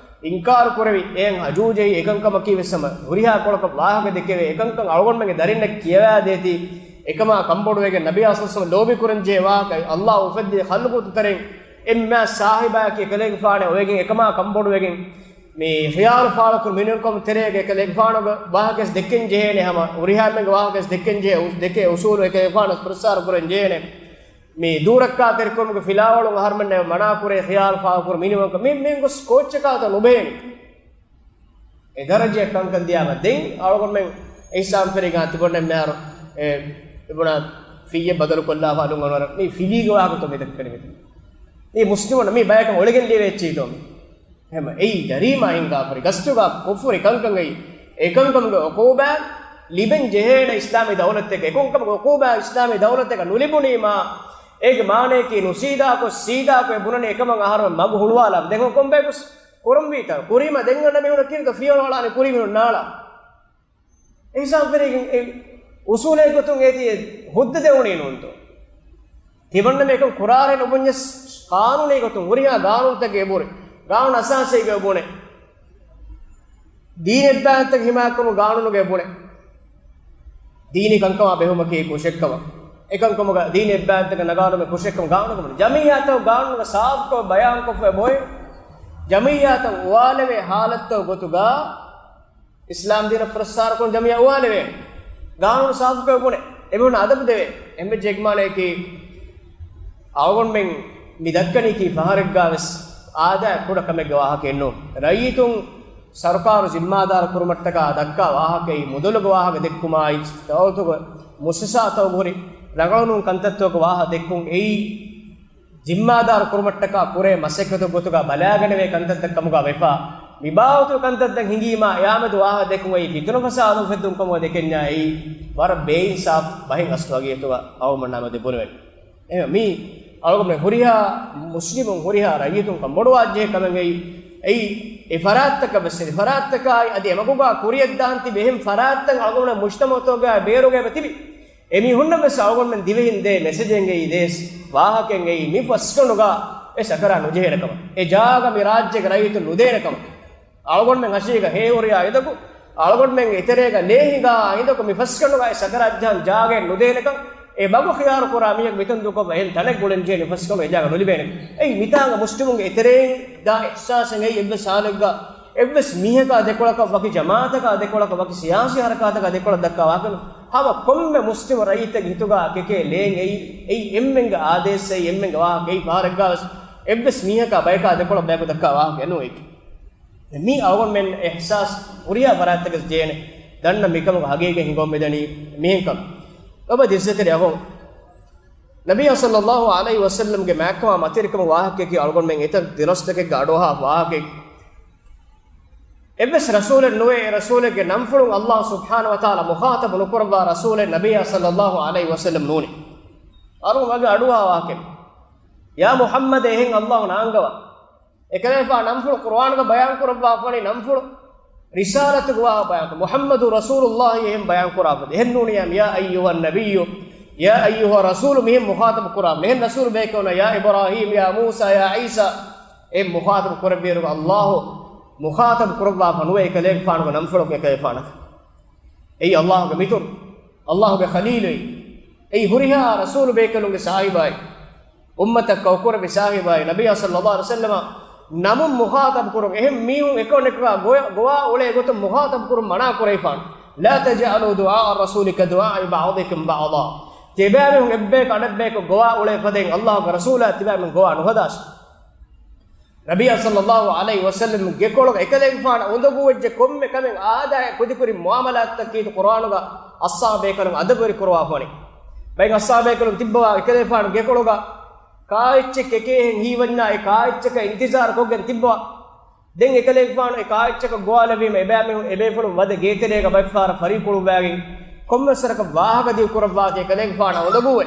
އިންކާރު ކުރެވި އެހެން އަޖޫޒެއް އެކަންކަމަކީ ވެސް ހަމަ ހުރިހާ ކޮޅަކަށް ވާހަކަ ދެކެވޭ އެކަންކަން އަޅުގަނޑުމެންގެ ދަރިންނަށް ކިޔަވާދޭތީ. އެކަމާ ކަންބޮޑުވެގެން ނަބިއްޔާ ޞައްލަﷲު ޢަލައިހި ވަސައްލަމަށް ލޯބިކުރަންޖެހޭ ވާހަކަ އައްލާހު އުފެއްދި ޚަލްޤުތައް ތެރެއިން އެންމެ ސާހިބާއަކީ އެކަލޭގެފާނޭ އޮވެގެން އެކަމާ ކަންބޮޑުވެގެން މި ޚިޔާލު ފާޅުކުރި މިނިވަންކަމު ތެރޭގަ އެކަލޭގެފާނުގެ ވާހަކަސް ދެއްކެން ޖެހޭނެ ހަމަ ހުރިހާމެންގެ ވާހަކަސް ދެއްކެން ޖެހޭ އު-، ދެކޭ އުސޫލު އެކަލޭގެފާނަސް ފުރައްސާރަ ކުރަން ޖެހޭނެ. މި ދޫރައްކާތެރިކުރުމުގެ ފިލާވަޅުން އަހަރުމެންނެ މަނާކުރޭ ޚިޔާލު ފާޅުކުރު މިނިވަންކަ މި މިން ގޮސް ކޯއްޗަކާތޯ ނުބެހޭނެ. އެ ދަރަޖައަށް ކަންކަން ދިޔާމަ ދެން އަޅުގަނޑުމެން އިހްސާން ފެރިގާ ތިބޮންނެ މޭރު އެ އެބުނާ ފިއްޔެއް ބަދަލު ކޮށްލާފަ އަލުން އަނުވަރަށް މި ފިލީގެ ވާހަކަތޯ މި ދައްކަނީ މި. މި މުސްލިމުން މި ބަޔަކަށް އޮޅިގެން ލިޔެވޭ އެއްޗެއްތޯ މި. ހަމަ އެއީ ޖަރީމާ ހިންގާފަ ހުރި ގަސްތުގާ ކުފުރި ކަންކަން އެއީ. އެކަންކަމުގެ ޢުޤޫބާތް ލިބެން ޖެހޭނެ އިސްލާމީ ދައުލަތެއްގަ. އެކަންކަމުގެ ޢުޤޫބާތް އިސްލާމީ ދައުލަތެއްގަ ނުލިބުނީމާ، އޭގެ މާނަޔަކީ ނުސީދާކޮށް، ސީދާކޮށް އެ ބުނަނީ އެކަމަށް އަހަރުމެން މަގު ހުޅުވާލާ. ދެން ކޮންބަޔަކުސް ކުރަންވީތަ؟ ކުރީމަ ދެން އަންނަ މީހުނަށް ކީރިތަ ފިޔަވަޅު އަޅާނެ ކުރީ މީހުން ނާޅާ. އިހްސާން ފެރިގެން އެ އުސޫލެއް ގޮތުން އޭތި ހުއްދަ ދެވުނީ ނޫންތޯ؟ ތިމަންނަމެ އެކަން ކުރާރޭ ނުބުންޏަސް ޤާނޫނީ ގޮތުން ހުރިހާ ޤާނޫނުތަކެއް ބުނެ، ޤާނޫނު އަސާސީގެ ބުނެ، ދީނީ އެއްބާތަކަށް ހިމާޔަތްކުރުމުގެ ޤާނޫނުގެ ބުނެ، ދީނީ ކަންކަމާ ބެހުމަކީ ކުށެއްކަމަށް، އެކަންކަމުގަ ދީނީ އެއްބާތަކަށް ނަގާލުމެއް ކުށެއްކަމަށް ޤާނޫނުގެ ބުނެ. ޖަމިއްޔާތަކު ޤާނޫނުގަ ސާފުކޮށް ބަޔާންކޮށްފަ އެބޮތް، ޖަމިއްޔާތަކު އުވާލެވޭ ޙާލަތްތަކު ގޮތުގަ، އިސްލާމްދީނަށް ފުރައްސާރަކުން ޖަމިއްޔާ އުވާލެވޭނެ. ޤާނޫނު ސާފުކޮށް ބުނެ، އެމީހުން އަދަބު ދެވޭ. އެންމެ ޖެގްމާނައަކީ، އަޅުގަނޑުމެން މި ދައްކަނީކީ ފަހަރެއްގާވެސް އާދައި ކުޑަ ކަމެއްގެ ވާހަކައެއް ނޫން. ރައްޔިތުން ސަރުކާރު ޒިންމާދާރު ކުރުމަށްޓަކާ ދައްކާ ވާހަކައީ، މުދަލުގެ ވާހަކަ ދެއްކުމާއި، ދައުލަތުގެ މުއައްސަސާތަކުގެ ހުރި ރަނގަޅުނޫން ކަންތައްތަކުގެ ވާހަކަ ދެއްކުން އެއީ، ޒިންމާދާރު ކުރުމަށްޓަކާ ކުރޭ މަސައްކަތު ގޮތުގަ ބަލާގަނެވޭ ކަންތައްތައް ކަމުގަ ވެފަ، މިބާވަތު ކަންތައްތައް ހިނގީމާ އެއާމެދު ވާހަކަ ދެކުން އެއީ ފިތުނަ ފަސާދަ އުފެއްދުން ކަމުގަ ދެކެންޏާ އެއީ ވަރަށް ބޭއިންސާފު ބަހެއް އަސްލު ހަގީގަތުގަ އަޅުގަނޑުމެންނާ މެދު ބުނެވެން. އެހެން މީ އަޅުގަނޑުމެން ހުރިހާ މުސްލިމުން ހުރިހާ ރައްޔިތުން ކަންބޮޑުވާ ޖެހޭ ކަމެއް އެއީ، އެއީ އެ ފަރާތްތަކަށް ވެސް އެ ފަރާތްތަކާއި އަދި އެމަގުގާ ކުރިއަށްދާން ތިބި އެހެން ފަރާތްތައް އަޅުގަނޑުމެން މުޖްތަމަޢުތަކުގައި ބޭރުގައި ތިބި އެމީހުންނަށް ވެސް އަޅުގަނޑުމެން ދިވެހިން ދޭ މެސެޖެއް އެއީ، ދޭ ވާހަކައެއް އެއީ، މި ފަސްގަނޑުގަ އެ ސަކަރާތް ނުޖެހޭނެ ކަމަށް، އެ ޖާގަ މި ރާއްޖޭގެ ރައްޔިތުން ނުދޭނެ ކަމަށް، އަޅުގަނޑުމެން ހަށީގަ ހޭހުރިހާ އިނދަކު، އަޅުގަނޑުމެން އެތެރޭގަ ލޭ ހިނގާ އިނދަކު މި ފަސްގަނޑުގަ އެ ސަކަރާތް ޖަހަން ޖާގައެއް ނުދޭނެކަން، އެ މަގު ޚިޔާރު ކުރާ މީހަކު މިތަން ދޫކޮށްފަ އެހެން ތަނެއް ގުޅެން ޖެހޭ މި ފަސްގަނޑު އެ ޖާގަ ނުލިބޭނެ. އެއީ މިތާނގަ މުސްލިމުންގެ އެތެރެއިން ދާ އިޙްސާސެއް އެއީ އެއްވެސް ހާލެއްގަ އެއްވެސް މީހަކާ ދެކޮޅަކަށް ވަކި ޖަމާޢަތަކާ ދެކޮޅަކަށް ވަކި ސިޔާސީ ޙަރަކާތަކާ ދެކޮޅަށް ދައްކާ ވާހަކަ ނޫން. ހަމަ ކޮންމެ މުސްލިމު ރައްޔިތެއްގެ ހިތުގަ ކެކޭ ލޭން އެއީ، އެއީ އެންމެންގެ އާދޭސް އެއީ އެންމެންގެ ވާހަކަ އެއީ ފަހަރެއްގަވެސް އެއްވެސް މީހަކާ ބަޔަކާ ދެކޮޅަށް ބަޔަކު ދައްކާ ވާހަކައެއް ނޫން އެއީ. މީ އަޅުގަނޑުމެން އިޙްސާސް ހުރިހާ ފަރާތްތަކަސް ޖެހޭނެ. ދަންނަ މިކަމުގެ ހަގީގަތް ހިނގަމުން މިދަނީ މިހެންކަން. އޮބަ އިއްޒަތްތެރި އަޚުން. ނަބިއްޔާ ޞައްލައްލާހު ޢަލައިހި ވަސައްލަމްގެ މާތްކަމާ މަތިވެރިކަމުގެ ވާހަކައަކީ އަޅުގަނޑުމެން އެތައް ދަރުސްތަކެއްގަ އަޑުއަހާ ވާހަކައެއް. އެއްވެސް ރަސޫލެއް ނުވޭ، އެ ރަސޫލެއްގެ ނަންފުޅުން އައްލާހު ސުބްޙާނަހު ވަތަޢާލާ މުޚާޠަބު ނުކުރައްވާ ރަސޫލެއް ނަބިއްޔާ ޞައްލައްލާހު ޢަލައިހި ވަސައްލަމް ނޫނީ. އަޅުގަނޑު ވަގެ އަޑުއަހާ ވާހަކައެއް. ޔާ މުޙައްމަދޭ، އެހެން އައްލާހު ނާންގަވާ. އެކަލޭގެފާނު ނަންފުޅު ޤުރުއާނުގަ ބަޔާން ކުރައްވާފަނީ ނަންފުޅު ރިސާލަތުގެ ވާހަކަ ބަޔާން ކުރައްވާ. މުޙައްމަދު ރަސޫލުއްލާހި އެހެން ބަޔާން ކުރާފަ. އެހެން ނޫނިއްޔާ، ޔާ އައްޔުހައް ނަބިއްޔު، ޔާ އައްޔުހައް ރަސޫލު މިހެން މުޚާޠަބު ކުރާ. މިހެން ރަސޫލު ބޭކަލުންނަށް، ޔާ އިބްރާހީމް، ޔާ މޫސާ، ޔާ ޢީސާ، އެ މުޚާޠަބު ކުރެއްވިއިރު އައްލާހު މުޚާޠަބު ކުރައްވާފަ ނުވޭ އެކަލޭގެފާނުގެ ނަންފުޅަކު އެކަލޭގެފާނަށް. އެއީ އައްލާހުގެ މިތުރު، އައްލާހުގެ ޚަލީލު އެއީ. އެއީ ހުރިހާ ރަސޫލު ބޭކަލުންގެ ސާހިބާއި، އުއްމަތަށް ކައުކުރެއްވި ސާހިބާއި، ނަބިއްޔާ ޞައްލައްލާހު ޢަލައިހި ވަސައްލަމަށް ނަމުން މުޚާޠަބު ކުރުން. އެހެން މީހުން އެކަން އެކަކާ ގޮވާ، ގޮވާ އުޅޭ ގޮތުން މުޚާޠަބު ކުރުން މަނާ ކުރެވިފާނެ. ލާ ތަޖްޢަލޫ ދުޢާއަ ރަސޫލި ކަ ދުޢާއި ބަޢުޟިކުމް ބަޢުޟާ. ތިބާމީހުން އެއްބަޔަކު އަނެއްބަޔަކަށް ގޮވާ އުޅޭ ފަދައިން އައްލާހުގެ ރަސޫލާ ތިބާމީހުން ގޮވާ ނުހަދާށި. ނަބިއްޔާ ޞައްލައްލާހު ޢަލައިހި ވަސައްލަމް ގެކޮޅުގަ އެކަލޭގެފާނަށް އުނދަގޫވެއްޖެ ކޮންމެ ކަމެއް އާދައިގެ ކުދިކުރި މުޢާމަލާތްތައް ކީރިތި ޤުރުއާނުގަ އަޞްޙާބޭކަލުން އަދަބުވެރި ކުރައްވާފަވަނީ. ބައެއް އަޞްޙާބޭކަލުން ތިއްބަވާ އެކަލޭގެފާނު ގެކޮޅުގަ ކާއެއްޗެއް އެކޭހެން ހީވަންޏާ އެ ކާއެއްޗަކަށް އިންތިޒާރު ކޮށްގެން ތިއްބަވާ. ދެން އެކަލޭގެފާނު އެ ކާއެއްޗަކަށް ގޮވާލެވީމަ އެބައިމީހުން އެބޭފުޅުން ވަދެ ގޭތެރޭގަ ބައެއްފަހަރަށް ފަރީކުޅުއްވާގެން ކޮންމެސްވަރަކަށް ވާހަކަ ދިގު ކުރައްވާތީ އެކަލޭގެފާނަށް އުނދަގޫވެ.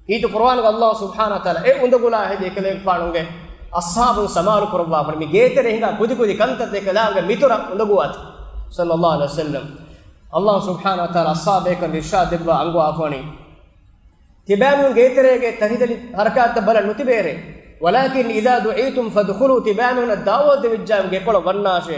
ކީރިތި ޤުރުއާނުގަ ﷲ ސުބްޙާނަހޫ ވަތަޢާލާ އެ އުނދަގުލާ ހެދި އެކަލޭގެފާނުގެ އަޞްޙާބުން ސަމާލު ކުރައްވާފަން މި ގޭތެރޭ ހިނގާ ކުދިކުދި ކަންތައް އެކަލާނގެ މިތުރަށް އުނދަގޫވާތީ. ޞައްލަﷲު ޢަލައިހި ވަސައްލަމް. ﷲ ސުބްޙާނަހޫ ވަތަޢާލާ އަޞްޙާބޭކަން އިރްޝާދު ދެއްވާ އަންގަވާފަނީ. ތިބާމީހުން ގޭތެރޭގެ ތަންހިތެރި ހަރަކާތްތައް ބަލަން ނުތިބޭރޭ. وَلَٰكِنْ إِذَا دُعِيتُمْ فَادْخُلُوا، ތިބާމީހުނަށް ދަޢުވަތު ދެވިއްޖާމަ ގެކޮޅަށް ވަންނާށޭ.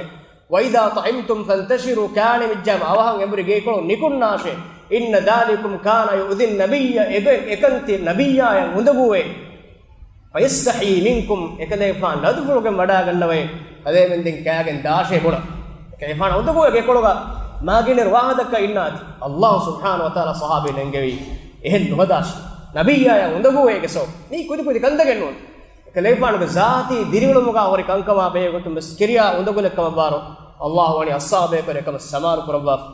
وَإِذَا طَعِمْتُمْ فَانْتَشِرُوا، ކާނި ވިއްޖާމަ އަވަހަށް އެނބުރި ގޭކޮޅުން ނިކުންނާށޭ. إِنَّ ذَٰلِكُمْ كَانَ يُؤْذِي النَّبِيَّ، އެގޮތް އެކަން ތި ނަބިއްޔާޔަށް އުނދަގޫވޭ. فَيَسْتَحْيِي مِنْكُمْ، އެކަލޭގެފާނު ލަދުފުޅުގެން ވަޑާގަންނަވައި، ކަލޭމެންދެން ކާގެން ދާށޭ ބުނަން. އެކަލޭގެފާނު އުނދަގޫވޭ ގެކޮޅުގަ މާގިނައިރު ވާހަކަ ދައްކާ އިންނާތީ. ﷲ ސުބްޙާނަހޫ ވަތަޢާލާ ޞަޙާބީން އެންގެވީ އެހެން ނުހަދާށޭ. ނަބިއްޔާޔަށް އުނދަގޫވޭ ގެ ސަބަބުން. މީ ކުދިކުދި ކަންތައް ނޫން. އެކަލޭގެފާނުގެ ޒާތީ ދިރިއުޅުމުގަ ހުރި ކަންކަމާ ބެހޭގޮތުން ވެސް ކިރިޔާ އުނދަގުލެއް ކަމަށްވާއިރު، ﷲ ވަނީ އަޞްޙާބޭކަން އެކަމަށް ސަމާލު ކުރައްވާފަ.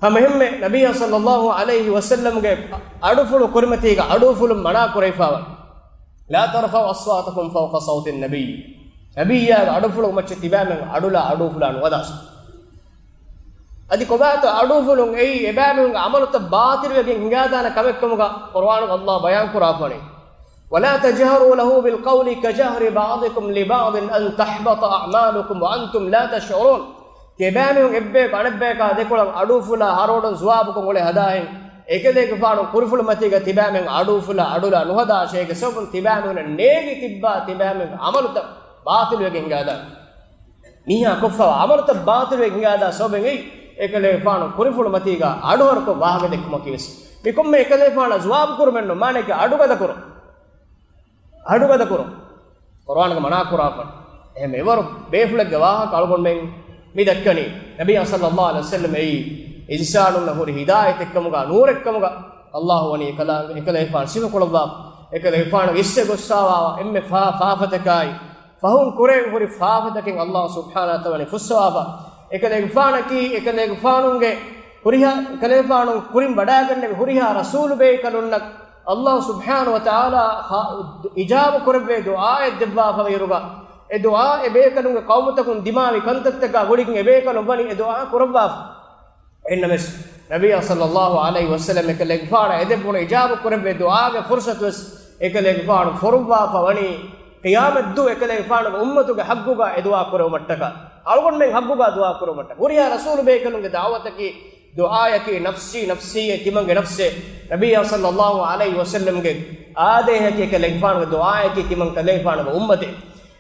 ހަމައެހެންމެ ނަބިއްޔާ ޞައްލަﷲު ޢަލައިހި ވަސައްލަމްގެ އަޑުފުޅު ކުރިމަތީގަ އަޑުއުފުލުން މަނާ ކުރެވިފައިވާ. لَا تَرْفَعُوا أَصْوَاتَكُمْ فَوْقَ صَوْتِ النَّبِيِّ. ނަބިއްޔާގެ އަޑުފުޅު މައްޗަށް ތިބާމެން އަޑުލާ އަޑުއުފުލާ ނުވަދާށޭ. އަދި ކޮބާތޯ އަޑުއުފުލުން އެއީ އެބާމީހުންގެ ޢަމަލުތައް ބާޠިލުވެގެން ހިނގާދާނެ ކަމެއްކަމުގަ ޤުރުއާނުގަ ﷲ ބަޔާން ކުރާފަނީ. وَلَا تَجْهَرُوا لَهُ بِالْقَوْلِ كَجَهْرِ بَعْضِكُمْ لِبَعْضٍ أَنْ تَحْبَطَ أَعْمَالُكُمْ وَأَنْتُمْ لَا تَشْعُرُونَ. ތިބާމީހުން އެއްބަޔަކު އަނެއްބަޔަކާ ދެކޮޅަށް އަޑުއުފުލާ ހަރޯޑުން ޒުވާބުކޮށް އުޅޭ ހަދާހެން، އެކަލޭގެފާނު ކުރިފުޅުމަތީގަ ތިބާމެން އަޑުއުފުލާ އަޑުލާ ނުހަދާށޭ ގެ ސަބަބުން ތިބާމީހުންނަށް ނޭނގި ތިއްބާ ތިބާމެން ޢަމަލުތައް ބާޠިލުވެގެން ހިނގާދާނެ. މީހާ ކޮށްފަވާ ޢަމަލުތައް ބާޠިލުވެ ހިނގާދާ ސަބަބެއް އެއީ، އެކަލޭގެފާނު ކުރިފުޅުމަތީގަ އަޑުހަރުކޮށް ވާހަކަ ދެއްކުމަކީ ވެސް. މި ކޮންމެ އެކަލޭގެފާނަށް ޒުވާބު ކުރުމެއްނު، މާނައަކީ އަޑުގަދަ ކުރުން. އަޑުގަދަ ކުރުން. ޤުރުއާނުގަ މަނާ ކުރާފަ. އެހެން އެވަރު ބޭފުޅެއްގެ ވާހަކަ އަޅުގަނޑުމެން މި ދައްކަނީ. ނަބިއްޔާ ޞައްލަﷲު ޢަލައިހި ވަސައްލަމް އެއީ އިންސާނުންނަށް ހުރި ހިދާޔަތެއްކަމުގަ ނޫރެއްކަމުގަ ﷲ ވަނީ އެކަލާ-، އެކަލޭގެފާނު ސިފަކޮޅަށްވާ، އެކަލޭގެފާނުގެ އިސްވެ ގޮއްސާވާ އެންމެ ފާ-، ފާފަތަކާއި، ފަހުން ކުރެވި ހުރި ފާފަތަކެއް ﷲ ސުބްޙާނަހޫ ވަތަޢާލާ ފުއްސަވާފަ. އެކަލޭގެފާނަކީ، އެކަލޭގެފާނުގެ ހުރިހާ، އެކަލޭގެފާނު ކުރިން ވަޑާގަންނެވި ހުރިހާ ރަސޫލުބޭކަލުންނަށް ﷲ ސުބްޙާނަހޫ ވަތަޢާލާ ހާ-، އިޖާބަ ކުރެއްވޭ ދުޢާއެއް ދެއްވާފަ ވިއިރުގަ، އެ ދުޢާ އެ ބޭކަލުންގެ ޤައުމުތަކުން ދިމާވި ކަންތައްތަކާ ގުޅިގެން އެ ބޭކަލުން ވަނީ އެ ދުޢާ ކުރައްވާފަ. އެހެންނަމަވެސް، ނަބިއްޔާ ޞައްލަﷲު ޢަލައިހި ވަސައްލަމް އެކަލޭގެފާނަށް އެދެއްވުނު އިޖާބަ ކުރެއްވި ދުޢާގެ ފުރުޞަތުވެސް އެކަލޭގެފާނު ފޮރުއްވާފަ ވަނީ، ޤިޔާމަތްދުވަހު އެކަލޭގެފާނުގެ އުއްމަތުގެ ޙައްޤުގަ އެ ދުޢާ ކުރެވުމަށްޓަކާ، އަޅުގަނޑުމެން ޙައްޤުގަ ދުޢާ ކުރެވުމަށްޓަކާ. ހުރިހާ ރަސޫލު ބޭކަލުންގެ ދަޢުވަތަކީ، ދުޢާޔަކީ ނަފްސީ، ނަފްސީ، ތިމަންގެ ނަފްސޭ. ނަބިއްޔާ ޞައްލަﷲު ޢަލައިހި ވަސައްލަމްގެ އާދޭހަކީ އެކަލޭގެފާނުގެ ދުޢާޔަކީ ތިމަން ކަލޭގެފާނުގެ އުއްމަތޭ.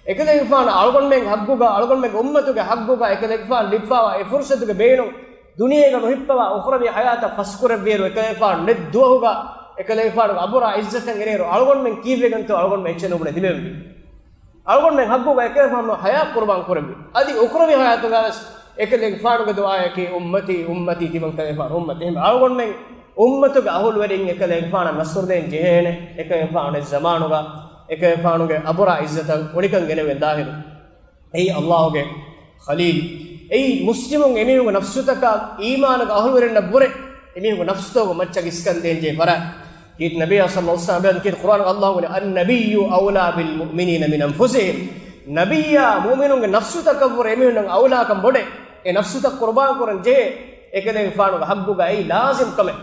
އެކަލޭގެފާނު އަޅުގަނޑުމެން ޙައްޤުގަ، އަޅުގަނޑުމެންގެ އުއްމަތުގެ ޙައްޤުގަ އެކަލޭގެފާނު ލިބިފައިވާ އެ ފުރުޞަތުގެ ބޭނުން ދުނިޔޭގަ ނުހިއްޕަވާ އުޚްރަވީ ޙަޔާތަށް ފަސްކުރެއްވިއިރު، އެކަލޭގެފާނު ނެތް ދުވަހުގަ އެކަލޭގެފާނުގެ އަބުރާ ޢިއްޒަތަށް އެރިއިރު އަޅުގަނޑުމެން ކީއްވެގެންތޯ އަޅުގަނޑުމެން އެއްޗެއް ނުބުނެ ތިބެވެންވީ؟ އަޅުގަނޑުމެން ޙައްޤުގަ އެކަލޭގެފާނު ޙަޔާތް ޤުރުބާން ކުރެއްވި. އަދި އުޚްރަވީ ޙަޔާތުގަ ވެސް އެކަލޭގެފާނުގެ ދުޢާޔަކީ، އުއްމަތީ، އުއްމަތީ، ތިމަން ކަލޭގެފާނު އުއްމަތީ. އެހެން އަޅުގަނޑުމެން އުއްމަތުގެ އަހުލުވެރިން އެކަލޭގެފާނަށް ނަޞްރު ދޭން ޖެހޭނެ، އެކަލޭގެފާނުގެ ޒަމާނުގަ އެކަލޭގެފާނުގެ އަބުރާ ޢިއްޒަތަށް އުނިކަން ގެނެވެން ދާހިރު. އެއީ ﷲގެ ޚަލީލް. އެއީ މުސްލިމުން އެމީހުންގެ ނަފްސުތަކާ އީމާނުގެ އަހުލުވެރިންނަށްވުރެ އެމީހުންގެ ނަފްސުތަކުގެ މައްޗަށް އިސްކަން ދޭންޖެހޭ ފަރާތް. ކީރިތި ނަބިއްޔާ ޞައްލަﷲު ޢަލައިހި ވަސައްލަމް ބޭނުން ކީރިތި ޤުރުއާނުގަ ﷲ ވަނީ، "النَّبِيُّ أَوْلَىٰ بِالْمُؤْمِنِينَ مِنْ أَنْفُسِهِمْ." ނަބިއްޔާ މުއުމިނުންގެ ނަފްސުތަކަށްވުރެ އެމީހުންނަށް އައުލާކަން ބޮޑޭ. އެ ނަފްސުތައް ޤުރުބާން ކުރަން ޖެހޭ. އެކަލޭގެފާނުގެ ޙައްޤުގަ އެއީ ލާޒިމް ކަމެއް.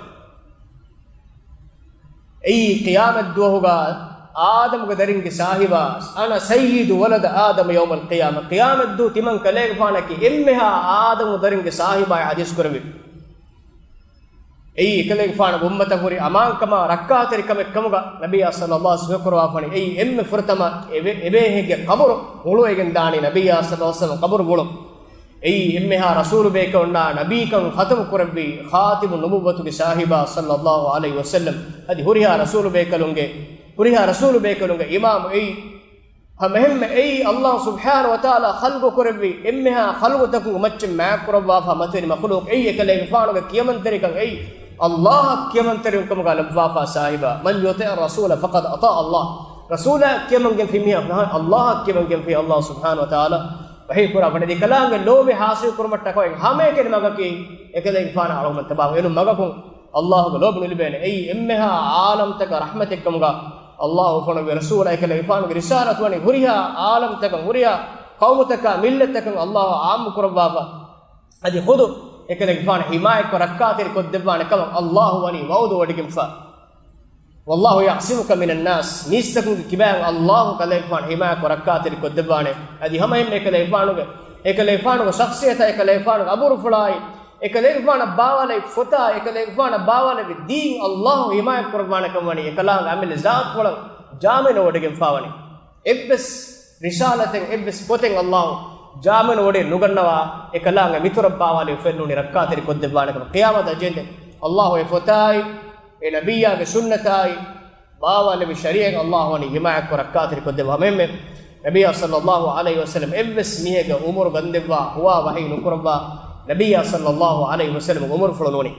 އެއީ ޤިޔާމަތްދުވަހުގަ އާދަމުގެ ދަރިންގެ ސާހިބާ، "أَنَا سَيِّدُ وَلَدِ آدَمَ يَوْمَ الْقِيَامَةِ." ޤިޔާމަތްދުވަހު ތިމަން ކަލޭގެފާނަކީ އެންމެހާ އާދަމު ދަރިންގެ ސާހިބާއޭ ޙަދީޘް ކުރެއްވި. އެއީ އެކަލޭގެފާނުގެ އުއްމަތަށް ހުރި އަމާންކަމާ ރައްކާތެރިކަމެއް ކަމުގަ ނަބިއްޔާ ޞައްލަﷲު ޢަލައިހި ވަސައްލަމް ސިފަކުރައްވާފަނީ. އެއީ އެންމެ ފުރަތަމަ އެބޭ-، އެބޭހެއްގެ ޤަބުރު ހުޅުވިގެން ދާނީ ނަބިއްޔާ ޞައްލަﷲު ޢަލައިހި ވަސައްލަމް ޤަބުރު ހުޅުވުން. އެއީ އެންމެހާ ރަސޫލުބޭކަލުންނާ ނަބީކަން ޚަތަމު ކުރެއްވި ޚާތިމު ނުބުއްވަތުގެ ސާހިބާ ޞައްލަﷲު ޢަލައިހި ވަސައްލަމް. އަދި ހުރިހާ ރަސޫލުބޭކަލުންގެ، ހުރިހާ ރަސޫލުބޭކަލުންގެ އިމާމު އެއީ. ހަމައެހެންމެ އެއީ ﷲ ސުބްޙާނަހޫ ވަތަޢާލާ ޚަލްޤު ކުރެއްވި އެންމެހާ ޚަލްޤުތަކުން މައްޗަށް މާތްކުރައްވާފަ މަތިވެރި މަޚްލޫޤު. އެއީ އެކަލޭގެފާނުގެ ކިޔަމަންތެރިކަން އެއީ ﷲ އަށް ކިޔަމަންތެރިކަމުގަ ލައްވާފަ ސާހިބާ. "من يطع الرسول فقد أطاع الله." ރަސޫލާ ކިޔަމަންގެންފި މީހާ، ﷲ އަށް ކިޔަމަންގެންފި ﷲ ސުބްޙާނަހޫ ވަތަޢާލާ ވަޙީ ކުރާ ބަނެދި ކަލާނގެ ލޯބި ޙާޞިލް ކުރުމަށްޓަކައި ހަމައެކަނި މަގަކީ އެކަލޭގެފާނަށް އަޅުގަނޑު ތަބާވެ އެނު މަގަކުން ﷲގެ ލޯބި ނުލިބޭނެ. އެއީ އެންމެހާ ޢާލަމްތަކަށް ރަޙްމަތެއްކަމުގަ އައްލާހު ފޮނުއްވި ރަސޫލާ އެކަލޭގެފާނުގެ ރިސާލަތު ވަނީ ހުރިހާ އާލަމްތަކަށް، ހުރިހާ ޤައުމުތަކާ، މިއްލަތްތަކަށް އައްލާހު ޢާއްމު ކުރައްވާފަ. އަދި ޚުދު އެކަލޭގެފާނު ޙިމާޔަތްކޮށް ރައްކާތެރި ކޮށްދެއްވާނެ ކަމަށް އައްލާހު ވަނީ ވަޢުދު ވޮޑިގެންފަ. وَاللَّهُ يَعْصِمُكَ مِنَ النَّاسِ، މީސްތަކުންގެ ކިބައިން އައްލާހު އެކަލޭގެފާނު ޙިމާޔަތްކޮށް ރައްކާތެރި ކޮށްދެއްވާނެ. އަދި ހަމައެހެންމެ އެކަލޭގެފާނުގެ، އެކަލޭގެފާނުގެ ޝަޚްޞިއްޔަތާ، އެކަލޭގެފާނުގެ އަބުރުފުޅާއި، އެކަލޭގެފާނަށް ބާވާލެއްވި ފޮތާ، އެކަލޭގެފާނަށް ބާވާލެއްވި ދީން އައްލާހު ޙިމާޔަތް ކުރައްވާނެ ކަމަށް ވަނީ އެކަލާނގެ އަމިއްލަ ޒާތުފުޅަށް ޖާމިނު ވޮޑިގެންފާވަނީ. އެއްވެސް ރިސާލަތެއް، އެއްވެސް ފޮތެއް އައްލާހު ޖާމިނު ވޮޑި ނުގަންނަވާ، އެކަލާނގެ މިތުރަށް ބާވާލެއްވި ފޮތް ނޫނީ ރައްކާތެރި ކޮށްދެއްވާނެ ކަމަށް. ޤިޔާމަތަށް ޖެހެންދެން އައްލާހު އެ ފޮތާއި، އެ ނަބިއްޔާގެ ސުންނަތާއި، ބާވާލެއްވި ޝަރީޢަތް އައްލާހު ވަނީ ޙިމާޔަތްކޮށް ރައްކާތެރި ކޮށްދެއްވާ. ހަމައެހެންމެ ނަބިއްޔާ ޞައްލައްލާހު ޢަލައިހި ވަސައްލަމް އެއްވެސް މީހެއްގެ ޢުމުރު ގަންދެއްވާ، ހުވާ ވަޙީ ނުކުރައްވާ، ނަބިއްޔާ ޞައްލައްލާހު ޢަލައިހި ވަސައްލަމްގެ ޢުމުރުފުޅު ނޫނީ.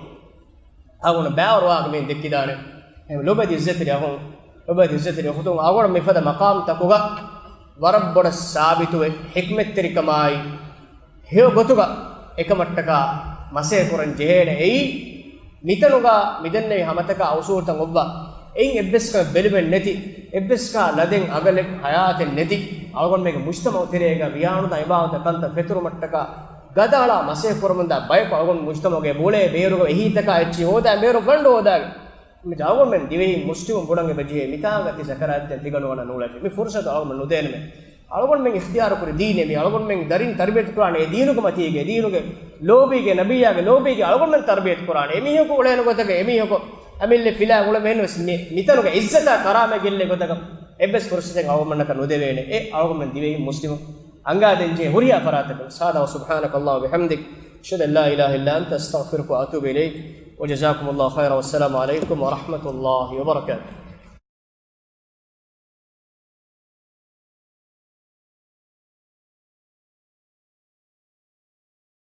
އަޅުގަނޑު ބައިވަރުވާގެ މި ދެއްކިދާނެ. އެހެން ލޯބިވެތި ޢިއްޒަތްތެރި އަޚުން، ލޯބިވެތި ޢިއްޒަތްތެރި އުޚުތުން، އަޅުގަނޑު މިފަދަ މަޤާމްތަކުގަ ވަރަށް ބޮޑަށް ސާބިތުވެ، ޙިކްމަތްތެރިކަމާއި، ހެޔޮ ގޮތުގަ އެކަމަށްޓަކާ މަސައްކަތް ކުރަން ޖެހޭނެ. އެއީ، މިތަނުގަ މިދެންނެވި ހަމަތަކާ އުޞޫލުތައް އޮއްވާ، އެއިން އެއްވެސް ކަމެއް ބެލުމެއް ނެތި، އެއްވެސް ކާ ލަދެއް އަގަލެއް ހަޔާތެއް ނެތި، އަޅުގަނޑުމެންގެ މުޖްތަމަޢު ތެރޭގަ ވިޔާނުދާ ޢިބާދަތް ކަންތައް ފެތުރުމަށްޓަކާ ގަދައަޅާ މަސައްކަތް ކުރަމުންދާ ބަޔަކު އަޅުގަނޑު މުޖްތަމަޢުގެ ބުޅޭ ބޭރުގަ އެހީތަކާ އެއްޗިހި ހޯދާ ބޭރު ފަންޑު ހޯދާގެ މި އަޅުގަނޑުމެން ދިވެހި މުސްލިމުން ބުނަން އެބަޖެހޭ މިތާގަ ތި ޒަކަރާތްތެރި ތިގަނޑު ވަނަ ނޫޅެފި. މި ފުރުޞަތު އަޅުގަނޑުމެން ނުދޭނަމޭ. އަޅުގަނޑުމެން އިޚްތިޔާރު ކުރި ދީނެއް މީ. އަޅުގަނޑުމެން ދަރިން ތަރުބިޔަތު ކުރާނެ އެ ދީނުގެ މަތީގެ، އެ ދީނުގެ ލޯބީގެ، ނަބިއްޔާގެ ލޯބީގެ އަޅުގަނޑުމެން ތަރުބިޔަތު ކުރާނެ. އެމީހަކު އުޅޭނެ ގޮތަކަށް، އެމީހަކު އަމިއްލަ ފިލާ އުޅެމެން ވެސް މި، މިތަނުގެ އިއްޒަތާ ކަރާމަތް ގެއްލޭ ގޮތަކަށް އެއްވެސް ފުރުޞަތެއް އަޅުގަނޑުމެންނަކަށް ނުދެވޭނެ. އެ އަޅުގަނޑުމެން ދިވެހި މުސްލިމުން އަނގާދޭންޖެހޭ ހުރިހާ ފަރާތަކުން. ހާދާ ވަ ސުބްޙާނަކަ ﷲ ވަބިޙަމްދިކަ، އަޝްހަދު އަން ލާ އިލާހަ އިއްލާ އަންތަ، އަސްތަޣްފިރުކަ ވަ އަތޫބު އިލައިކަ، ވަޖަޒާކުމު ﷲ ޚައިރަން، ވައްސަލާމު ޢަލައިކުމް ވަރަޙްމަތުﷲ ވަބަރަކާތުހު.